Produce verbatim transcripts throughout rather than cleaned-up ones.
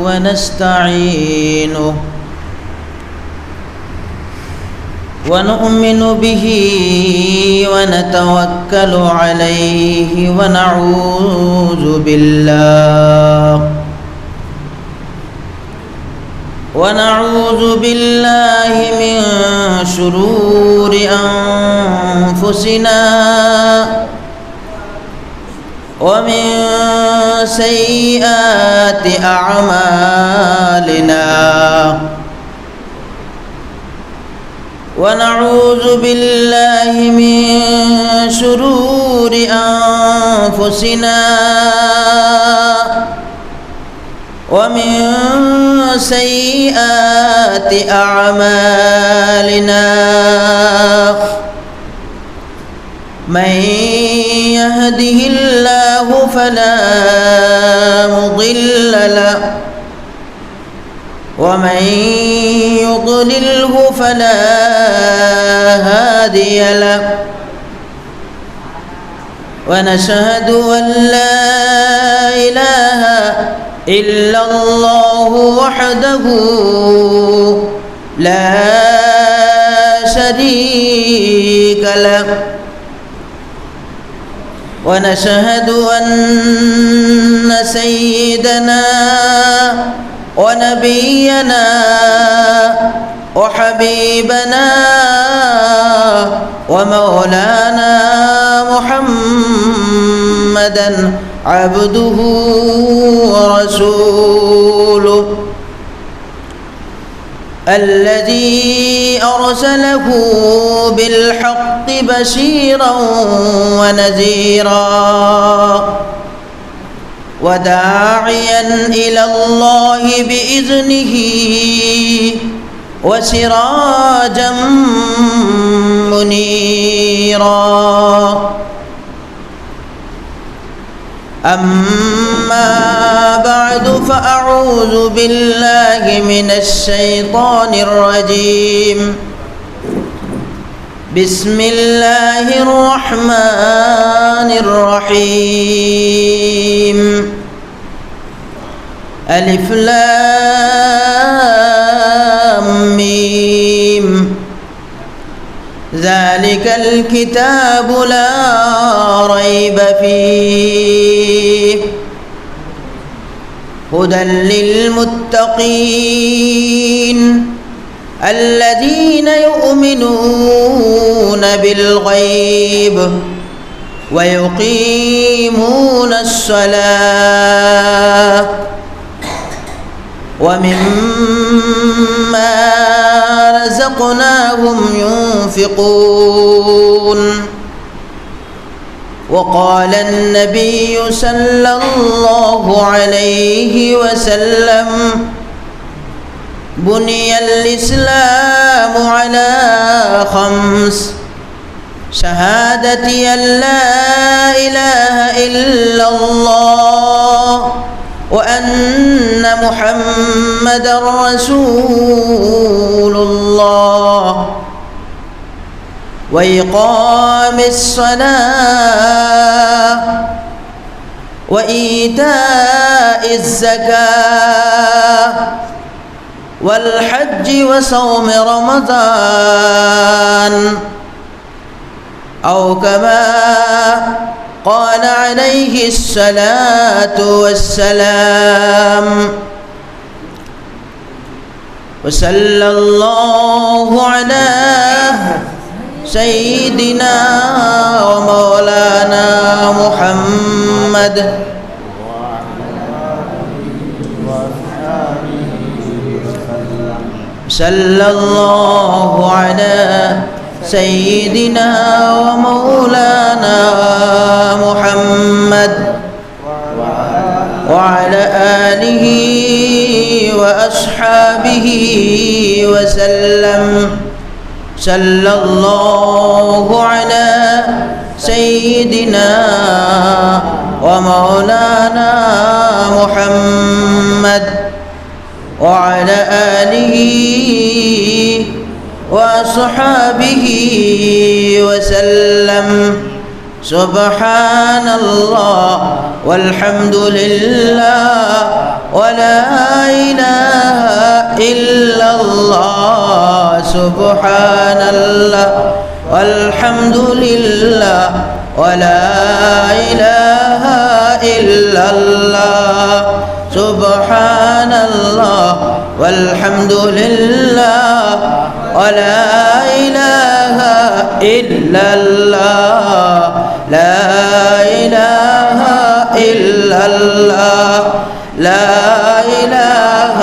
ونستعينه ونؤمن به ونتوكل عليه ونعوذ بالله ونعوذ بالله من شرور أنفسنا ومن سيئات أعمالنا ونعوذ بالله من شرور أنفسنا ومن سيئات أعمالنا. من يهده الله فلا مضل له ومن يضلله فلا هادي له. ونشهد أن لا إله إلا الله وحده لا شريك له. ونشهد أن سيدنا ونبينا وحبيبنا ومولانا محمدا عبده ورسوله، الذي أرسله بالحق بشيرا ونذيرا وداعيا إلى الله بإذنه وسراجا منيرا. أما بعد، فأعوذ بالله من الشيطان الرجيم. بسم الله الرحمن الرحيم. ألف لام ميم. ذلك الكتاب لا ريب فيه هدى للمتقين الذين يؤمنون بالغيب ويقيمون الصلاة ومما رزقناهم ينفقون. وقال النبي صلى الله عليه وسلم: بني الإسلام على خمس، شهادة أن لا إله إلا الله وأن محمدا رسول الله وإقام الصلاة وإيتاء الزكاة والحج وصوم رمضان، أو كما قال عليه الصلاة والسلام. وصلى الله على سيدنا ومولانا محمد. صلى الله على سيدنا ومولانا محمد وعلى آله وأصحابه وسلم. صلى الله على سيدنا ومولانا محمد وعلى آله وأصحابه وسلم. سبحان الله والحمد لله ولا إله إلا الله، سبحان الله، والحمد لله، ولا إله إلا الله، سبحان الله، والحمد لله، ولا إله إلا الله، لا إله إلا الله، لا إله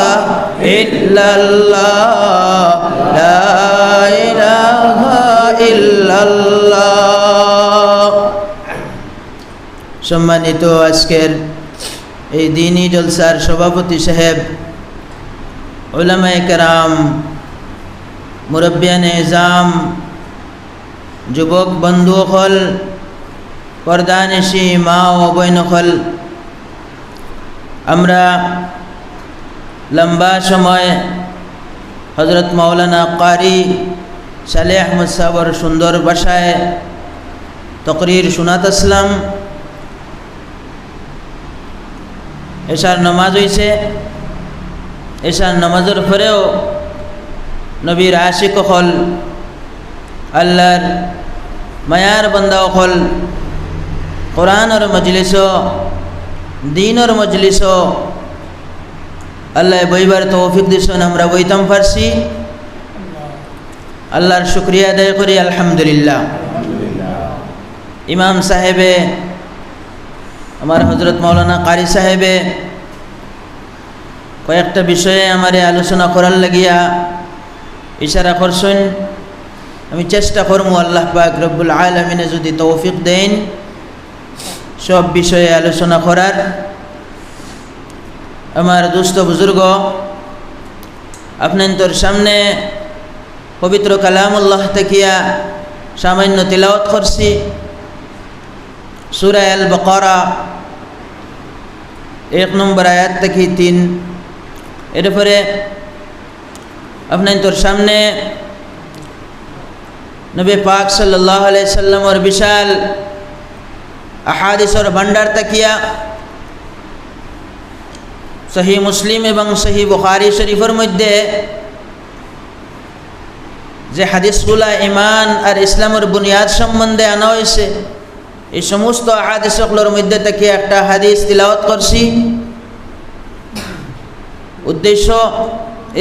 إلا الله، لا إله إلا الله. সম্মানিত আজকের এই দিনী জলসার সভাপতি সাহেব, উলামায়ে কেরাম, মুরব্বিয়ানে এজাম, যুবক বন্ধু অকল, পর্দানিশী মা ও বইন অকল, আমরা লম্বা সময় হজরত মাওলানা কারি সালেহ আহমদ সাহেবর সুন্দর ভাষায় তকরির শুনাত আসলাম। এশার নামাজ অইছে, এশার নামাজর পরেও নবীর আশিক অকল, আল্লাহর মায়ার বান্দা অকল, কোরআনর মজলিসো, দ্বীনর মজলিসো আল্লায় বইবার তৌফিক দিছইন, আমরা বইতাম পারছি। আল্লাহর শুকরিয়া আদায় করি, আলহামদুলিল্লাহ। ইমাম সাহেবে, আমার হজরত মাওলানা কারি সাহেবে কয়েকটা বিষয়ে আমারে আলোচনা করার লাগিয়া ইশারা করছইন। আমি চেষ্টা করমু আল্লাহ পাক রব্বুল আলামিনে যদি তৌফিক দেইন সব বিষয়ে আলোচনা করার। আমার দুস্ত বুজুর্গ, আপনাইন্তর সামনে পবিত্র কালামুল্লাহ থাকিয়া সামান্য তিলাওয়াত করছি। সূরা আল বাকারা, এক নম্বর আয়াত থাকি তিন। এরপরে আপনাইন্তর সামনে নবী পাক সাল্লাল্লাহু আলাইহি সাল্লামর বিশাল আহাদিসর ভান্ডার থাকিয়া সহিহ মুসলিম এবং সহিহ বুখারী শরীফর মধ্যে যে হাদিসগুলা ঈমান আর ইসলামর বুনিয়াদ সম্বন্ধে আনা অইছে, এই সমস্ত হাদিস অকলর মধ্যে থাকি একটা হাদিস তিলাওয়াত করছি। উদ্দেশ্য,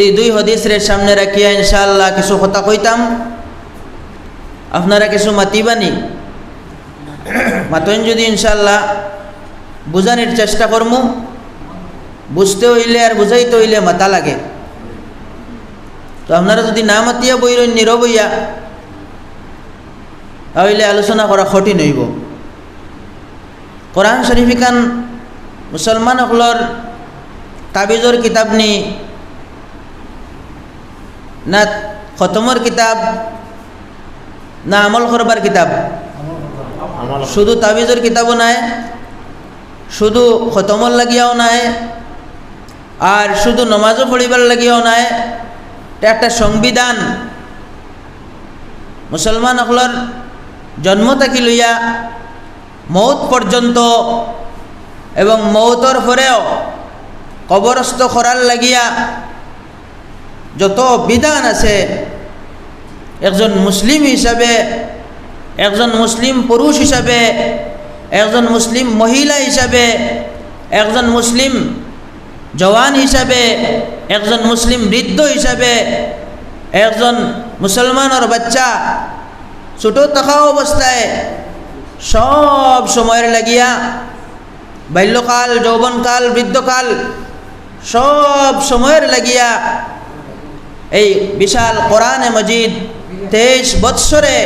এই দুই হাদিসরে সামনে রাখিয়া ইনশাআল্লাহ কিছু কথা কইতাম। আপনারা কিছু মাতিবানি, মাতইন যদি ইনশাআল্লাহ বুঝানির চেষ্টা করমু। বুঝতে অইলে আর বুঝাইতে অইলে মাতা লাগে। তো আপনারা যদি না মাতিয়া বইরইন নীরব অইয়া, তাইলে আলোচনা করা কঠিন অইবো। কোরআন শরীফ ইখান মুসলমান অকলর তাবিজর কিতাব নি, না খতমর কিতাব, না আমল করবার কিতাব? শুধু তাবিজর কিতাবও নায়, শুধু খতমর লাগিয়াও নায়, আর শুধু নমাজও পড়িবার লাগিয়াও নায়। ইটা একটা সংবিধান। মুসলমান অকলর জন্ম থাকি লইয়া মউত পর্যন্ত এবং মউতর পরেও কবরস্থ করার লাগিয়া যত বিধান আছে, একজন মুসলিম হিসাবে, একজন মুসলিম পুরুষ হিসাবে, একজন মুসলিম মহিলা হিসাবে, একজন মুসলিম জওয়ান হিসাবে, একজন মুসলিম বৃদ্ধ হিসাবে, একজন মুসলমানর বাচ্চা ছোট থাকা অবস্থায় সব সময়র লাগিয়া, বাল্যকাল, যৌবনকাল, বৃদ্ধকাল, সব সময়র লাগিয়া এই বিশাল কোরআনে মজিদ তেইশ বৎসরে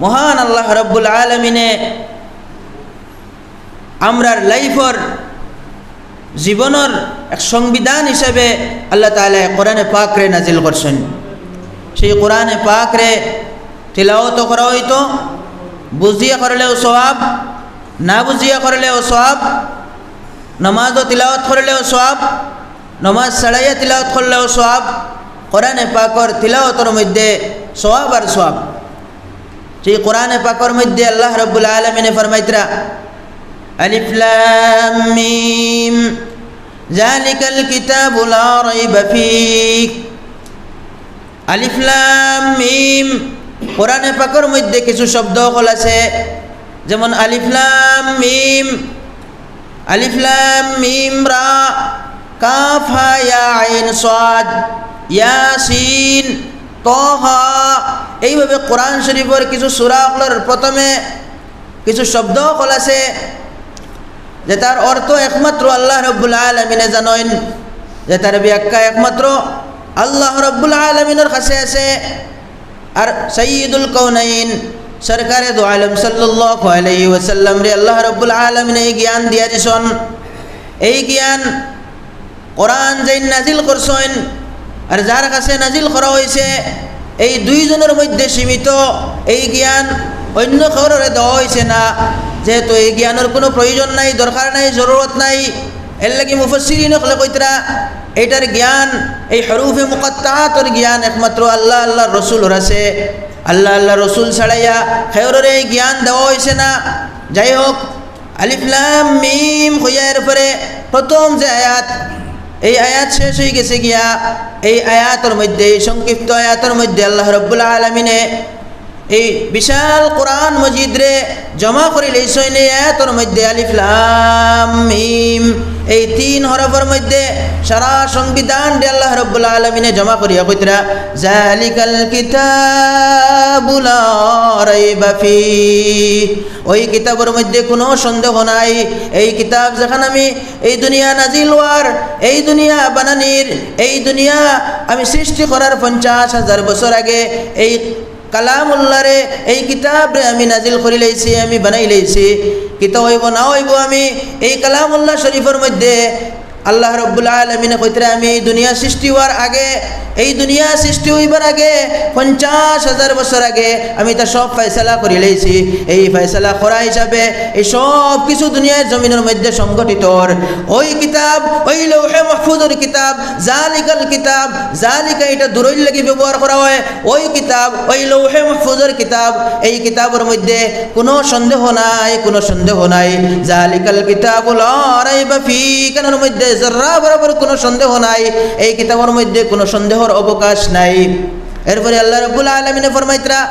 মহান আল্লাহ রব্বুল আলামিনে আমরার লাইফর, জীবনর এক সংবিধান হিসাবে আল্লাহ তাআলা কোরআনে পাকরে নাজিল করছইন। সেই কোরআনে পাকরে তিলাওয়াত করা অইতো, বুঝিয়া করলেও সওয়াব, না বুঝিয়া করলেও সওয়াব, নমাজও তিলাওয়াত করলেও সওয়াব, নমাজ ছাড়াইয়া তিলাওয়াত করলেও সওয়াব, কোরআনে পাকর তিলাওয়াতর মধ্যে সওয়াব আর সওয়াব। সেই কোরআনে পাকর মধ্যে আল্লাহ রব্বুল আলামিনে ফরমাইতরা, আলিফ লাম মিম, জালিকাল কিতাবু লা রাইবা ফিহ। আলিফ লাম মিম। কোরআনে পাকর মধ্যে কিছু শব্দ অকল আছে, যেমন আলিফ লাম মিম, আলিফ লাম মিম রা, কাফ হা ইয়া আইন সাদ, ইয়াসিন, তহা। এইভাবে কোরআন শরীফর কিছু সূরা অকলর প্রথমে কিছু শব্দ অকল আছে, যেটার অর্থ একমাত্র আল্লাহ রাব্বুল আলামিনে জানইন, যেটার ব্যাখ্যা একমাত্র আল্লাহ রাব্বুল আলামিনর কাছে আছে। আর সাইয়্যিদুল কাউনাইন, সরকারে দু আলম সাল্লাল্লাহু আলাইহি ওয়াসাল্লামরে আল্লাহ রাব্বুল আলামিনে এই জ্ঞান দিয়া দিছইন। এই জ্ঞান কোরআন যেইন নাজিল করছইন, আর যার কাছে নাজিল করা অইছে, এই দুইজনর মধ্যে সীমিত। এই জ্ঞান অইন্য কেউররে দেওয়া অইছে না, যেহেতু এই জ্ঞানর কুনু প্রয়োজন নাই, দরকার নাই, জরুরত নাই। এরলাগি মুফাসসিরিন অকলে কইতরা, এইটার জ্ঞান, এই হরুফে মুকাত্তাআতর জ্ঞান একমাত্র আল্লাহ, আল্লাহর রসুলর আছে। আল্লাহ, আল্লাহর রসুল ছাড়াইয়া কেউররে এই জ্ঞান দেওয়া অইছে না। যাই হোক, আলিফ লাম মিম কইয়া এরপরে প্রথম যে আয়াত, এই আয়াত শেষ অইগেছে গিয়া। এই আয়াতর মধ্যে, এই সংক্ষিপ্ত আয়াতর মধ্যে আল্লাহ রাব্বুল আলামিনে এই বিশাল কোরআন মজিদরে জমা করিলাইছইন। এই আয়াতর মধ্যে আলিফ লাম মিম, এই তিন হরফর মধ্যে সারা সংবিধানরে আল্লাহ রাব্বুল আলামিনে জমা করিয়া কইতরা, জালিকাল কিতাবু লা রাইবা ফিহ। ওই কিতাবর মধ্যে কুনু সন্দেহ নাই। এই কিতাব যেখান আমি এই দুনিয়া নাজিল অওয়ার, এই দুনিয়া বানানির, এই দুনিয়া আমি সৃষ্টি করার পঞ্চাশ হাজার বছর আগে এই কালামুল্লাহরে, এই কিতাবরে আমি নাজিল করিলাইছি, আমি বানাইলাইছি। কিতা অইবো না অইবো, আমি এই কালামুল্লাহ শরীফর মধ্যে আল্লাহ রাব্বুল আলামিনে কইতরা, আমি এই দুনিয়া সৃষ্টি অওয়ার আগে, এই দুনিয়া সৃষ্টি অইবার আগে, পঞ্চাশ হাজার বছর আগে আমি ইতা সব ফয়সালা করিলাইছি। এই ফয়সালা করা হিসাবে এই সব কিছু দুনিয়ার জমিনর মধ্যে সংগঠিত অর। ওই কিতাব, ওই লৌহে মাহফুজর কিতাব, জালিকাল কিতাব, জালিকা ইটা দূরইর লাগি ব্যবহার করা অয়। ওই কিতাব, ওই লৌহে মাহফুজর কিতাব, এই কিতাবর মধ্যে কুনু সন্দেহ নাই, কুনু সন্দেহ নাই। জালিকাল কিতাবু লা রাইবা ফি, ইখানর মধ্যে জর্রা বরাবর কুনু সন্দেহ নাই, এই কিতাবর মধ্যে কুনু সন্দেহর অবকাশ নাই। এরপরে আল্লাহ রাব্বুল আলামিনে ফরমাইতরা,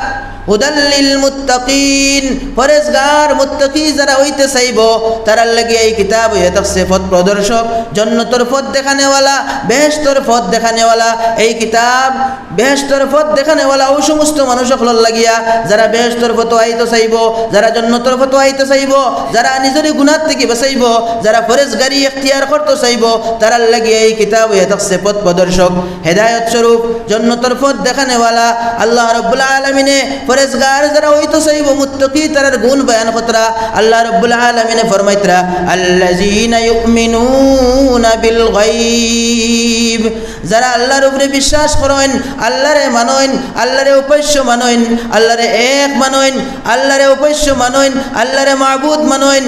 হুদাল লিল মুত্তাকিন, পরেজগার মুত্তাকি যারা অইতে চাইবো, তারার লাগি এই কিতাব অইয়া থাকছে পথ প্রদর্শক, জন্নতর পথ দেখানেওয়ালা, বেহেশতর পথ দেখানেওয়ালা। এই কিতাব বেহেশতর পথ দেখানেওয়ালা অউ সমস্ত মানুষ অকলর লাগিয়া, যারা বেহেশতর পথো আইতো চাইবো, যারা জন্নতর পথো আইতো চাইবো, যারা নিজরে গুনাহ থাকি বাঁচাইবো, যারা পরেজগারি এখতিয়ার করতো চাইবো, তারার লাগিয়া এই কিতাব অইয়া থাকছে পথ প্রদর্শক, হেদায়ত স্বরূপ, জন্নতর পথ দেখানেওয়ালা। আল্লাহ রাব্বুল আলামিনে পরেজগার যারা অইতো চাইবো, মুত্তাকি, তারার গুণ বয়ান করতরা। আল্লাহ রাব্বুল আলামিনে ফরমাইতরা, আল্লাযীনা ইউমিনুনা বিল গায়ব, যারা আল্লাহর উপরে বিশ্বাস করইন, আল্লাহরে মানইন, আল্লাহরে উপাস্য মানইন, আল্লাহরে এক মানইন, আল্লাহরে উপাস্য মানইন, আল্লাহরে মাবুদ মানইন,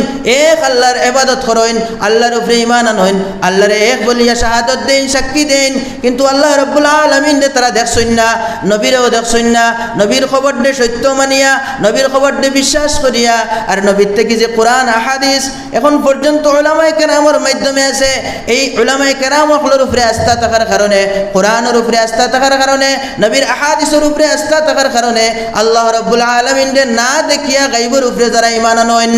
এক আল্লাহর ইবাদত করইন, আল্লাহর উপরে ঈমান আনইন, আল্লাহরে এক বলিয়া শাহাদত দেইন, সাক্ষী দেইন, কিন্তু আল্লাহ রাব্বুল আলামিনরে তারা দেখছইন না, নবীরেও দেখছইন না, নবীর খবররে সত্য মানিয়া, নবীর খবররে বিশ্বাস করিয়া, আর নবীর থাকি যে কোরআন আহাদিস এখন পর্যন্ত উলামায়ে কেরামর মাধ্যমে আছে, এই উলামায়ে কেরাম অকলর উপরে আস্থা থাকার কারণে, কোরআনর উপরে আস্থা থাকার কারণে, নবীর আহাদিসর উপরে আস্থা থাকার কারণে আল্লাহ রাব্বুল আলামিনরে না দেখিয়া গাইবর উপরে যারা ঈমান আনইন,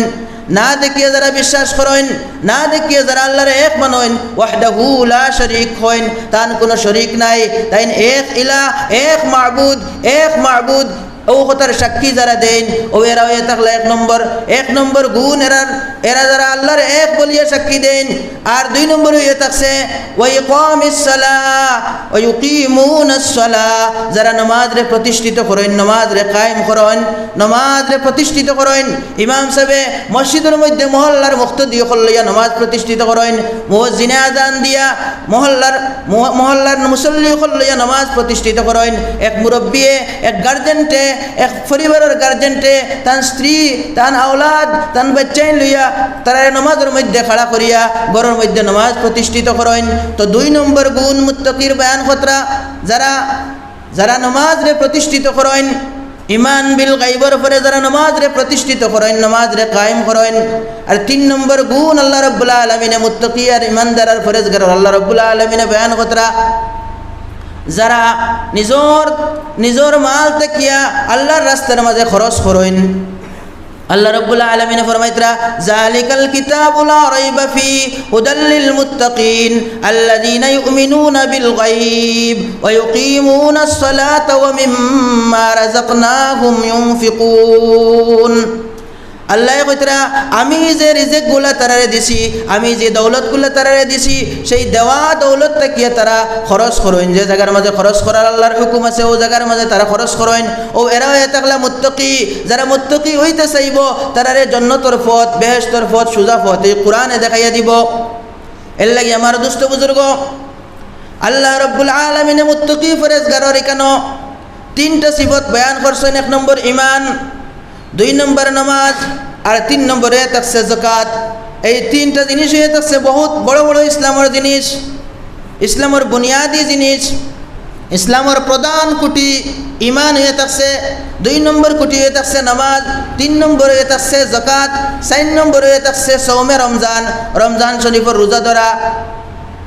না দেখিয়া যারা বিশ্বাস করইন, না দেখিয়া যারা আল্লাহরে এক মানইন, ওয়াহদাহু লা শরীক কইন, তান কুনু শরীক নাই, তাইন এক ইলাহ, এক মাবুদ, এক মাবুদ, অউ কথার সাক্ষী যারা দেইন, অউ এরা অইয়া থাকলা এক নম্বর, এক নম্বর গুণ এরার, এরা যারা আল্লাহরে এক বলিয়া সাক্ষী দেইন। আর দুই নম্বর অইয়া থাকছে, ওয়া ইকামিস সালাহ, ওয়া ইউকিমুনাস সালাহ, যারা নমাজরে প্রতিষ্ঠিত করইন, নমাজরে কায়েম করইন, নমাজরে প্রতিষ্ঠিত করইন। ইমাম সাবে মসজিদর মধ্যে মহল্লার মুক্তাদি অকল লইয়া নমাজ প্রতিষ্ঠিত করইন, মুয়াজ্জিনে আজান দিয়া মহল্লার, মহ-, মহল্লার মুসল্লি অকল লইয়া নমাজ প্রতিষ্ঠিত করইন। এক মুরব্বিয়ে, এক গার্জেন্টে, এক পরিবারর গার্জেন্টে, তান স্ত্রী, তান আওলাদ, তান বাইচ্চাইন লইয়া তারারে নমাজর মধ্যে খাড়া করিয়া ঘরর মধ্যে নমাজ প্রতিষ্ঠিত করইন। তো দুই নম্বর গুণ মুত্তাকির বয়ান করতরা, যারা, যারা নমাজরে প্রতিষ্ঠিত করইন, ইমান বিল গাইবর পরে যারা নমাজরে প্রতিষ্ঠিত করইন, নমাজরে কায়েম করইন। আর তিন নম্বর গুণ আল্লাহ রাব্বুল আলামিনে মুত্তাকি আর ইমানদার আর পরহেজগার আল্লাহ রাব্বুল আলামিনে বয়ান কররা, যারা নিজর, নিজর মাল থাকিয়া আল্লাহর রাস্তার মাঝে খরচ করইন। আল্লাহ রাব্বুল আলামিনে ফরমাইতরা, "যালিকাল কিতাবু লা রাইবা ফি, হুদাল লিল মুত্তাকিন, আল্লাযীনা ইউমিনুনা বিল গাইব ওয়া ইউকিমুনাস সালাতা ওয়া মিম্মা রাযাকনাহুম ইউনফিকুন।" আল্লায় কইতরা, "আমি যে রিজিকগুলা তারারে দিছি, আমি যে দৌলতগুলা তারারে দিছি, সেই দেওয়া দৌলত থাকিয়া তারা খরচ করইন। যে জাগার মাঝে খরচ করার আল্লাহর হুকুম আছে, অউ জাগার মাঝে তারা খরচ করইন। অউ এরা অইয়া থাকলা মুত্তাকি। যারা মুত্তাকি অইতে চাইবো, তারারে জন্নতর পথ, বেহেশতর পথ, সুজা পথ এই কোরআনে দেখাইয়া দিবো।" এরলাগি আমার দোস্ত বুজুর্গ, আল্লাহ রাব্বুল আলামিনে মুত্তাকি পরহেজগারর ইখানো তিনটা সিফত বয়ান করছইন। এক নম্বর ইমান, দুই নম্বর নমাজ, আর তিন নম্বরে থাকছে যাকাত। এই তিনটা জিনিস অইয়া থাকছে বহুত বড় বড় ইসলামর জিনিস, ইসলামর বুনিয়াদি জিনিস, ইসলামর প্রধান খুঁটি ইমান অইয়া থাকছে, দুই নম্বর খুঁটি অইয়া থাকছে নমাজ, তিন নম্বর অইয়া থাকছে যাকাত, চাইর নম্বর অইয়া থাকছে সওমে রমজান, রমজান শরীফর রোজা ধরা।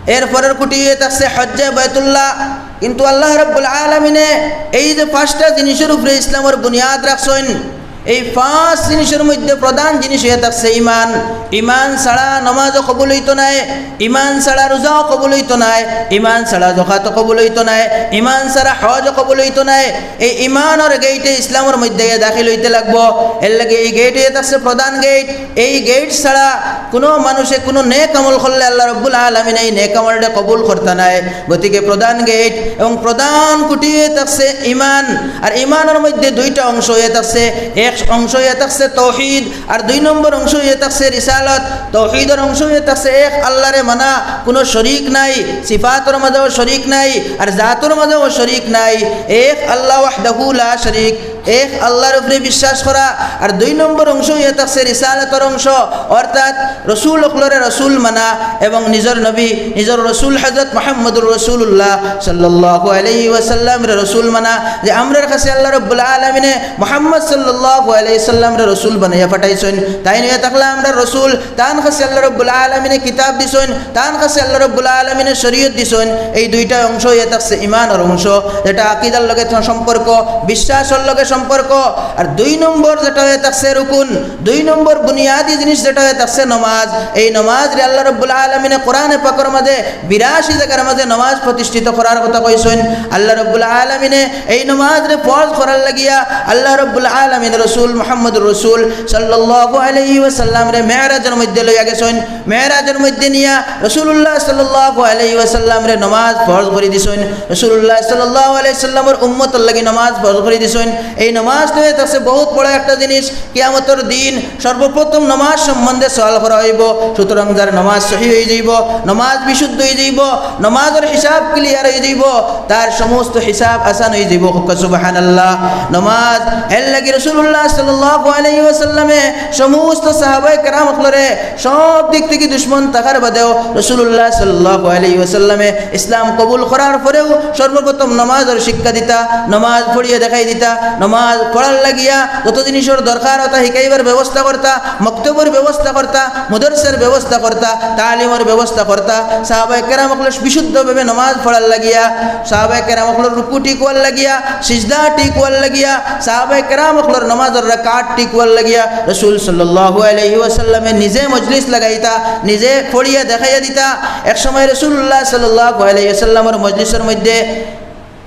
এর পরের খুঁটি অইয়া থাকছে হজ্জে বায়তুল্লাহ। কিন্তু আল্লাহ রাব্বুল আলামিনে এই যে পাঁচটা জিনিসর উপরে ইসলামর বুনিয়াদ রাখছইন, এই পাঁচ জিনিসর মধ্যে প্রধান জিনিস অইয়া থাকছে ইমান। ইমান ছাড়া নমাজও কবুল অইতো নায়, ইমান ছাড়া রোজাও কবুল অইতো নায়, ইমান ছাড়া যাকাতও কবুল অইতো নায়, ইমান ছাড়া হজও কবুল অইতো নায়। এই ইমানর গেইটে ইসলামর মধ্যে গিয়া দাখিল অইতে লাগবো। এরলাগি এই গেইট অইয়া থাকছে প্রধান গেইট। এই গেইট ছাড়া কুনু মানুষে কুনু নেক আমল করলে আল্লাহ রাব্বুল আলামিনে এই নেক আমলটা কবুল করতা নায়। গতিকে প্রধান গেইট এবং প্রধান খুঁটি অইয়া থাকছে ইমান। আর ইমানর মধ্যে দুইটা অংশ অইয়া থাকছে, এক অংশ অইয়া থাকছে তৌহিদ, আর দুই নম্বর অংশ অইয়া থাকছে রিসালত। তৌহিদর অংশ অইয়া থাকছে এক আল্লাহরে মানা, কুনু শরিক নাই, সিফাতর মাঝেও শরিক নাই, আর জাতর মাঝেও শরিক নাই, এক আল্লাহ ওয়াহদাহু লা শরিক, এক আল্লাহর উপরে বিশ্বাস করা। আর দুই নম্বর অংশ অইয়া থাকছে রিসালতর অংশ, অর্থাৎ রসুল অকলরে রসুল মানা এবং নিজর নবী, নিজর রসুল হযরত মুহাম্মদুর রাসূলুল্লাহ সাল্লাল্লাহু আলাইহি ওয়াসাল্লামরে রসুল মানা, যে আমরার কাছে আল্লাহ রাব্বুল আলামিনে মুহাম্মদ সাল্লাল্লাহু আলাইহি সাল্লামরে রসুল বানাইয়া পাঠাইছইন। তাইন অইয়া থাকলা আমরার রসুল, তান কাছে আল্লাহ রাব্বুল আলামিনে কিতাব দিছইন, তান কাছে আল্লাহ রাব্বুল আলামিনে শরীয়ত দিছইন। এই দুইটা অংশ অইয়া থাকছে ইমানর অংশ, যেটা আকিদার লগে থ-, সম্পর্ক, বিশ্বাসর লগে সম্পর্ক। আর দুই নম্বর যেটা অইয়া থাকছে রুকুন, দুই নম্বর বুনিয়াদি জিনিস যেটা অইয়া থাকছে নমাজ। এই নমাজরে আল্লাহ রাব্বুল আলামিনে কোরআনে পাকর মাঝে বিরাশি জাগার মাঝে নমাজ প্রতিষ্ঠিত করার কথা কইছইন। আল্লাহ রাব্বুল আলামিনে এই নমাজরে ফরজ করার লাগিয়া আল্লাহ রাব্বুল আলামিন রসুল মুহাম্মদুর রসুল সাল্লাল্লাহু আলাইহি ওয়াসাল্লামরে মেরাজর মধ্যে লইয়া গেছইন। মেরাজর মধ্যে নিয়া রসুলুল্লাহ সাল্লাল্লাহু আলাইহি ওয়াসাল্লামরে নমাজ ফরজ করি দিছইন। রসুলুল্লাহ সাল্লাল্লাহু আলাইহি ওয়াসাল্লামর উম্মতর লাগি নমাজ ফরজ করি দিছইন। এই নমাজ তো অইয়া থাকছে বহুত বড় একটা জিনিস। কিয়ামতর দিন সর্বপ্রথম নমাজ সম্বন্ধে সওয়াল করা অইবো। সুতরাং যার নমাজ সহি অইযাইবো, নমাজ বিশুদ্ধ অইযাইবো, নমাজর হিসাব clear অইযাইবো, তার সমস্ত হিসাব আসান অইযাইবো। কউক্কা সুবহানাল্লাহ। নমাজ, এরলাগি রাসুলুল্লাহ সাল্লাল্লাহু আলাইহি ওয়াসাল্লামে সমস্ত সাহাবায়ে কেরাম অকলরে সব দিক থাকি দুশমন থাকার বাদেও রাসুলুল্লাহ সাল্লাল্লাহু আলাইহি ওয়াসাল্লামে ইসলাম কবুল করার পরেও সর্বপ্রথম নমাজর শিক্ষা দিতা, নমাজ পড়িয়া দেখাই দিতা, নমাজ পড়ার লাগিয়া যত জিনিসর দরকার অতা হিকাইবার ব্যবস্থা করতা, মক্তবর ব্যবস্থা করতা, মাদ্রাসার ব্যবস্থা করতা, তালিমর ব্যবস্থা করতা। সাহাবায়ে কেরাম অকলে বিশুদ্ধভাবে নমাজ পড়ার লাগিয়া, সাহাবায়ে কেরাম অকলর রুকু ঠিক অওয়ার লাগিয়া, সিজদা ঠিক অওয়ার লাগিয়া, সাহাবায়ে কেরাম অকলর নমাজর রাকাত ঠিক অওয়ার লাগিয়া রাসুল সাল্লাল্লাহু আলাইহি ওয়াসাল্লামে নিজে মজলিস লাগাইতা, নিজে পড়িয়া দেখাইয়া দিতা। এক সময় রাসুলুল্লাহ সাল্লাল্লাহু আলাইহি ওয়াসাল্লামর মজলিসর মধ্যে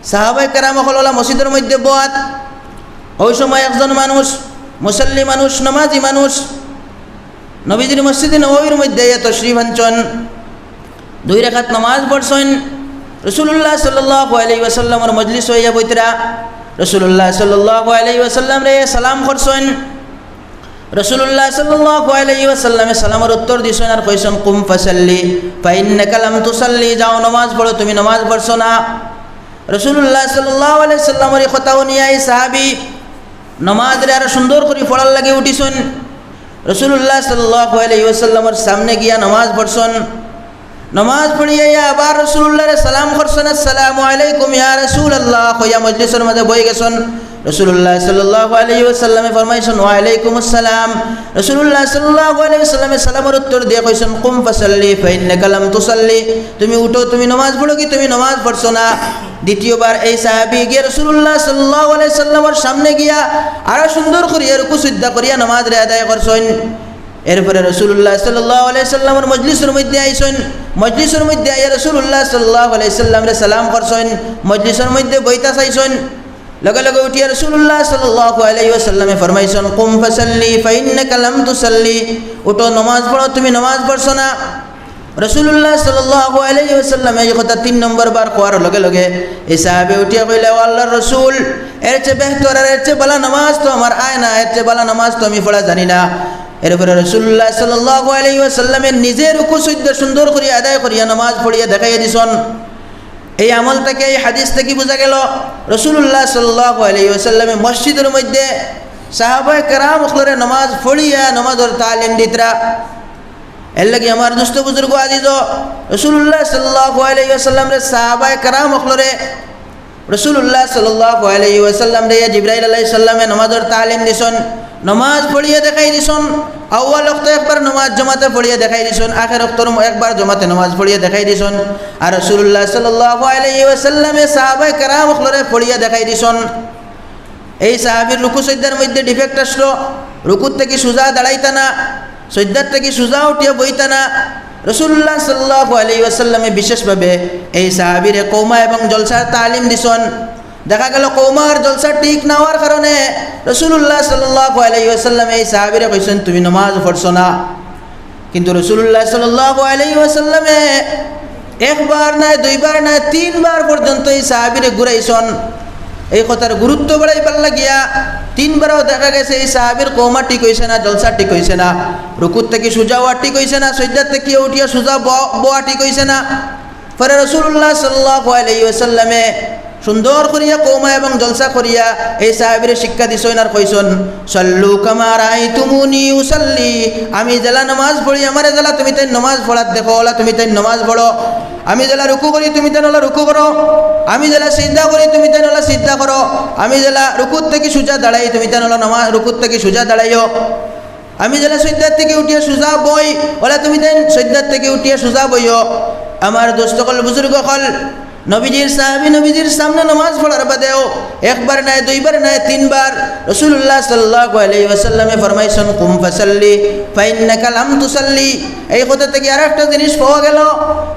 সাহাবায়ে কেরাম অকল অলা মসজিদর মধ্যে বওয়াত। অউ সময় একজন মানুষ, মুসল্লি মানুষ, নমাজি মানুষ, নবীজির মসজিদে নববীর মধ্যে আইয়া তশরিফ আনছইন, দুই রাকাত নমাজ পড়ছইন। রাসুলুল্লাহ সাল্লাল্লাহু আলাইহি ওয়াসাল্লামর মজলিসো আইয়া বইতরা, রাসুলুল্লাহ সাল্লাল্লাহু আলাইহি ওয়াসাল্লামরে সালাম করছইন। রাসুলুল্লাহ সাল্লাল্লাহু আলাইহি ওয়াসাল্লামে সালামর উত্তর দিছইন আর কইছইন, "কুম ফাসাল্লি, ফাইন্নাকা লাম তুসাল্লি, যাও নমাজ পড়ো, তুমি নমাজ পড়ছো না।" রাসুলুল্লাহ সাল্লাল্লাহু আলাইহি ওয়াসাল্লামর ই কথা হুনিয়া ই সাহাবি নমাজরে আরো সুন্দর করি পড়ার লাগি উঠিছইন। রাসুলুল্লাহ সাল্লাল্লাহু আলাইহি ওয়াসাল্লামর সামনে গিয়া নমাজ পড়ছইন। নমাজ পড়িয়া আইয়া আবার রাসুলুল্লাহরে সালাম করছইন, "আসসালামু আলাইকুম ইয়া রাসুলাল্লাহ" কইয়া মজলিসর মাঝে বই গেছইন। রাসূলুল্লাহ সাল্লাল্লাহু আলাইহি ওয়াসাল্লামে ফরমাইছইন, "ওয়া আলাইকুমুস সালাম।" রাসূলুল্লাহ সাল্লাল্লাহু আলাইহি ওয়াসাল্লামে সালামর উত্তর দিয়া কইছইন, "কুম ফাসাল্লি ফাইন্নাকা লাম তুসাল্লি।" তুমি উঠো, তুমি নমাজ পড়ো কি? তুমি নমাজ পড়ছো না। দ্বিতীয়বার এই সাহাবী গিয়া রাসূলুল্লাহ সাল্লাল্লাহু আলাইহি ওয়াসাল্লামর সামনে গিয়া আরো সুন্দর করিয়া রুকু সিজদা করিয়া নমাজরে আদায় করছইন। এরপরে রাসূলুল্লাহ সাল্লাল্লাহু আলাইহি ওয়াসাল্লামর মজলিসর মধ্যে আইছইন। মজলিসর মধ্যে আইয়া রাসূলুল্লাহ সাল্লাল্লাহু আলাইহি ওয়াসাল্লামরে সালাম করছইন। মজলিসর মধ্যে বইতা চাইছইন। লগে লগে উঠিয়া রাসূলুল্লাহ সাল্লাল্লাহু আলাইহি ওয়াসাল্লামে ফরমাইছইন, "কুম ফাসাল্লি ফাইন্নাকা লাম তুসাল্লি।" উঠো, নমাজ পড়ো, তুমি নমাজ পড়ছো না। রাসূলুল্লাহ সাল্লাল্লাহু আলাইহি ওয়াসাল্লামে এই কথা তিন নম্বর বার কওয়ার লগে লগে এই সাহাবী উঠিয়া কইলা, "ও আল্লাহর রাসূল, এর চেয়ে বেহতর আর এর চেয়ে ভালা নামাজ তো আমার আয় না, এর চেয়ে ভালা নামাজ তো আমি পড়া জানি না।" এরপরে রাসূলুল্লাহ সাল্লাল্লাহু আলাইহি ওয়াসাল্লামে নিজে রুকু সিজদা সুন্দর করিয়া আদায় করিয়া নামাজ পড়িয়া দেখাইয়া দিছইন। এই আমল থাকি, এই হাদিস থাকি বুঝা গেল, রাসূলুল্লাহ সাল্লাল্লাহু আলাইহি ওয়াসাল্লামে মসজিদর মধ্যে সাহাবায়ে কেরাম অকলরে নামাজ পড়িয়া নামাজর তালিম দিতরা। এর লাগি আমার দোস্ত বুজুর্গ আজিজ, রাসূলুল্লাহ সাল্লাল্লাহু আলাইহি ওয়াসাল্লামরে সাহাবায়ে কেরাম অকলরে রাসূলুল্লাহ সাল্লাল্লাহু আলাইহি ওয়াসাল্লামরে জিবরাইল আলাইহিস সালামে নামাজর তালিম দিছইন, নামাজ পড়িয়া দেখাই দিছইন। আউয়াল ওয়াক্ত একবার নামাজ জমাতে পড়িয়া দেখাই দিছইন, আখের ওয়াক্তর একবার জমাতে নামাজ পড়িয়া দেখাই দিছইন। আর রাসূলুল্লাহ সাল্লাল্লাহু আলাইহি ওয়াসাল্লামে সাহাবায়ে কেরাম অকলরে পড়িয়া দেখাই দিছইন। এই সাহাবীর রুকু সইজদার মধ্যে ডিফেক্ট আসলো, রুকুর থাকি সুজা দাঁড়াইতা না, সইজদার থাকি সুজা উঠিয়া বইতা না। রাসূলুল্লাহ সাল্লাল্লাহু আলাইহি ওয়াসাল্লামে বিশেষভাবে এই সাহাবীরে কওমা এবং জলসার তালিম দিছইন। দেখা গেল কওমা আর জলসা ঠিক না হওয়ার কারণে রাসূলুল্লাহ সাল্লাল্লাহু আলাইহি ওয়াসাল্লামে এই সাহাবীরে কইছইন, "তুমি নমাজ পড়ছো না।" কিন্তু রাসূলুল্লাহ সাল্লাল্লাহু আলাইহি ওয়াসাল্লামে একবার নায়, দুইবার নায়, তিনবার পর্যন্ত এই সাহাবীরে ঘুরাইছইন। এই কথার গুরুত্ব বাড়াইবার লাগিয়া তিনবারও দেখা গেছে এই সাহাবীর কওমা ঠিক অইছে না, জলসা ঠিক অইছে না, রুকুর থাকি সুজা হওয়া ঠিক অইছে না, সইজদার থাকি উঠিয়া সুজা ব-, বওয়া ঠিক অইছে না। পরে রাসূলুল্লাহ সাল্লাল্লাহু আলাইহি ওয়াসাল্লামে সুন্দর করিয়া কওমা এবং জলসা করিয়া এই সাহাবীরে শিক্ষা দিছইন আর কইছইন, "সাল্লু কামা রাআইতুমুনি উসাল্লি।" আমি যেলা নামাজ পড়ি, আমারে যেলা তুমি তাইন নামাজ পড়াত দেখো, অলা তুমি তাইন নামাজ পড়ো। আমি যেলা রুকু করি, তুমি তাইন অলা রুকু করো। আমি যেলা সিজদা করি, তুমি তাইন অলা সিজদা করো। আমি যেলা রুকুর থাকি সুজা দাঁড়াই, তুমি তাইন অলা নামাজ রুকুর থাকি সুজা দাঁড়াইও। আমি যেলা সইজদার থাকি উঠিয়া সুজা বই, অলা তুমি তাইন সইজদার থাকি উঠিয়া সুজা বইও। আমার দোস্ত অকল, বুজুর্গ অকল, নবীজির সাহাবী নবীজির সামনে নামাজ পড়ার বাদেও একবার নায়, দুইবার নায়, তিনবার রাসূলুল্লাহ সাল্লাল্লাহু আলাইহি ওয়াসাল্লামে ফরমাইছইন, "কুম ফাসাল্লি ফাইন্নাকা লাম তুসাল্লি।" এই কথা থাকি আরেকটা জিনিস পাওয়া গেল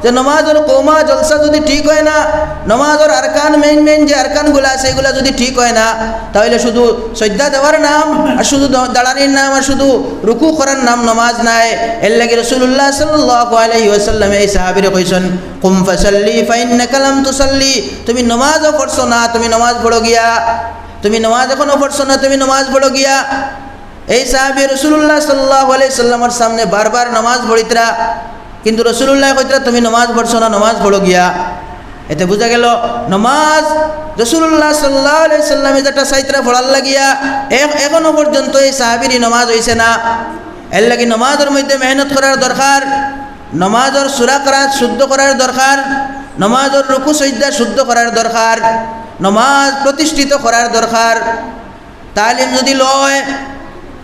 যে নামাজর কওমা জলসা যদি ঠিক হয় না, নামাজর আরকান, মেইন মেইন যে আরকানগুলা আছে, এগুলা যদি ঠিক হয় না, তাহলে শুধু সইজদা দেওয়ার নাম আর শুধু দ-, দাঁড়ানির নাম আর শুধু রুকু করার নাম নামাজ নায়। এর লাগি রাসূলুল্লাহ সাল্লাল্লাহু আলাইহি ওয়াসাল্লামে এই সাহাবীরে কইছইন, "কুম ফাসাল্লি ফাইন্নাকা লাম তুসাল্লি।" তুমি নামাজও পড়ছো না, তুমি নামাজ পড়ো গিয়া। তুমি নামাজ এখনো পড়ছো না, তুমি নামাজ পড়ো গিয়া। এই সাহাবী রাসূলুল্লাহ সাল্লাল্লাহু আলাইহি সাল্লামর সামনে বারবার নামাজ পড়িতরা, কিন্তু রাসূলুল্লাহ কইতরা, "তুমি নামাজ পড়ছো না, নামাজ পড়ো গিয়া।" এতে বুঝা গেল, নামাজ রাসূলুল্লাহ সাল্লাল্লাহু আলাইহি সাল্লামে যেটা চাইতরা পড়ার লাগিয়া, এ-, এখনো পর্যন্ত এই সাহাবীর নামাজ অইছে না। এর লাগি নামাজর মধ্যে মেহনত করার দরকার, নামাজর সূরা কেরাত শুদ্ধ করার দরকার, নামাজর রুকু সইজদা শুদ্ধ করার দরকার, নামাজ প্রতিষ্ঠিত করার দরকার। তালিম যদি লয়,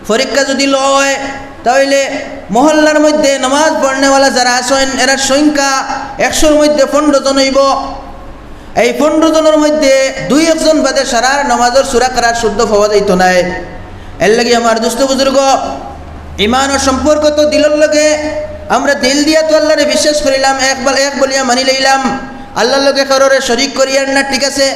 পরীক্ষা যদি লয়, তাইলে মহল্লার মধ্যে নামাজ পড়নেওয়ালা যারা আছইন, এরার সংখ্যা একশোর মধ্যে পনেরো জন অইবো। এই পনেরো জনর মধ্যে দুই একজন বাদে সারার নামাজর সূরা কেরাত শুদ্ধ পাওয়া যাইতো নায়। এর লাগি আমার দোস্ত বুজুর্গ, ইমানর সম্পর্ক তো দিলর লগে, আমরা দিল দিয়া তো আল্লাহরে বিশ্বাস করিলাম, এক বল-, এক বলিয়া মানি লইলাম, আল্লাহর লগে কারোরে শরিক করিয়ার না, ঠিক আছে,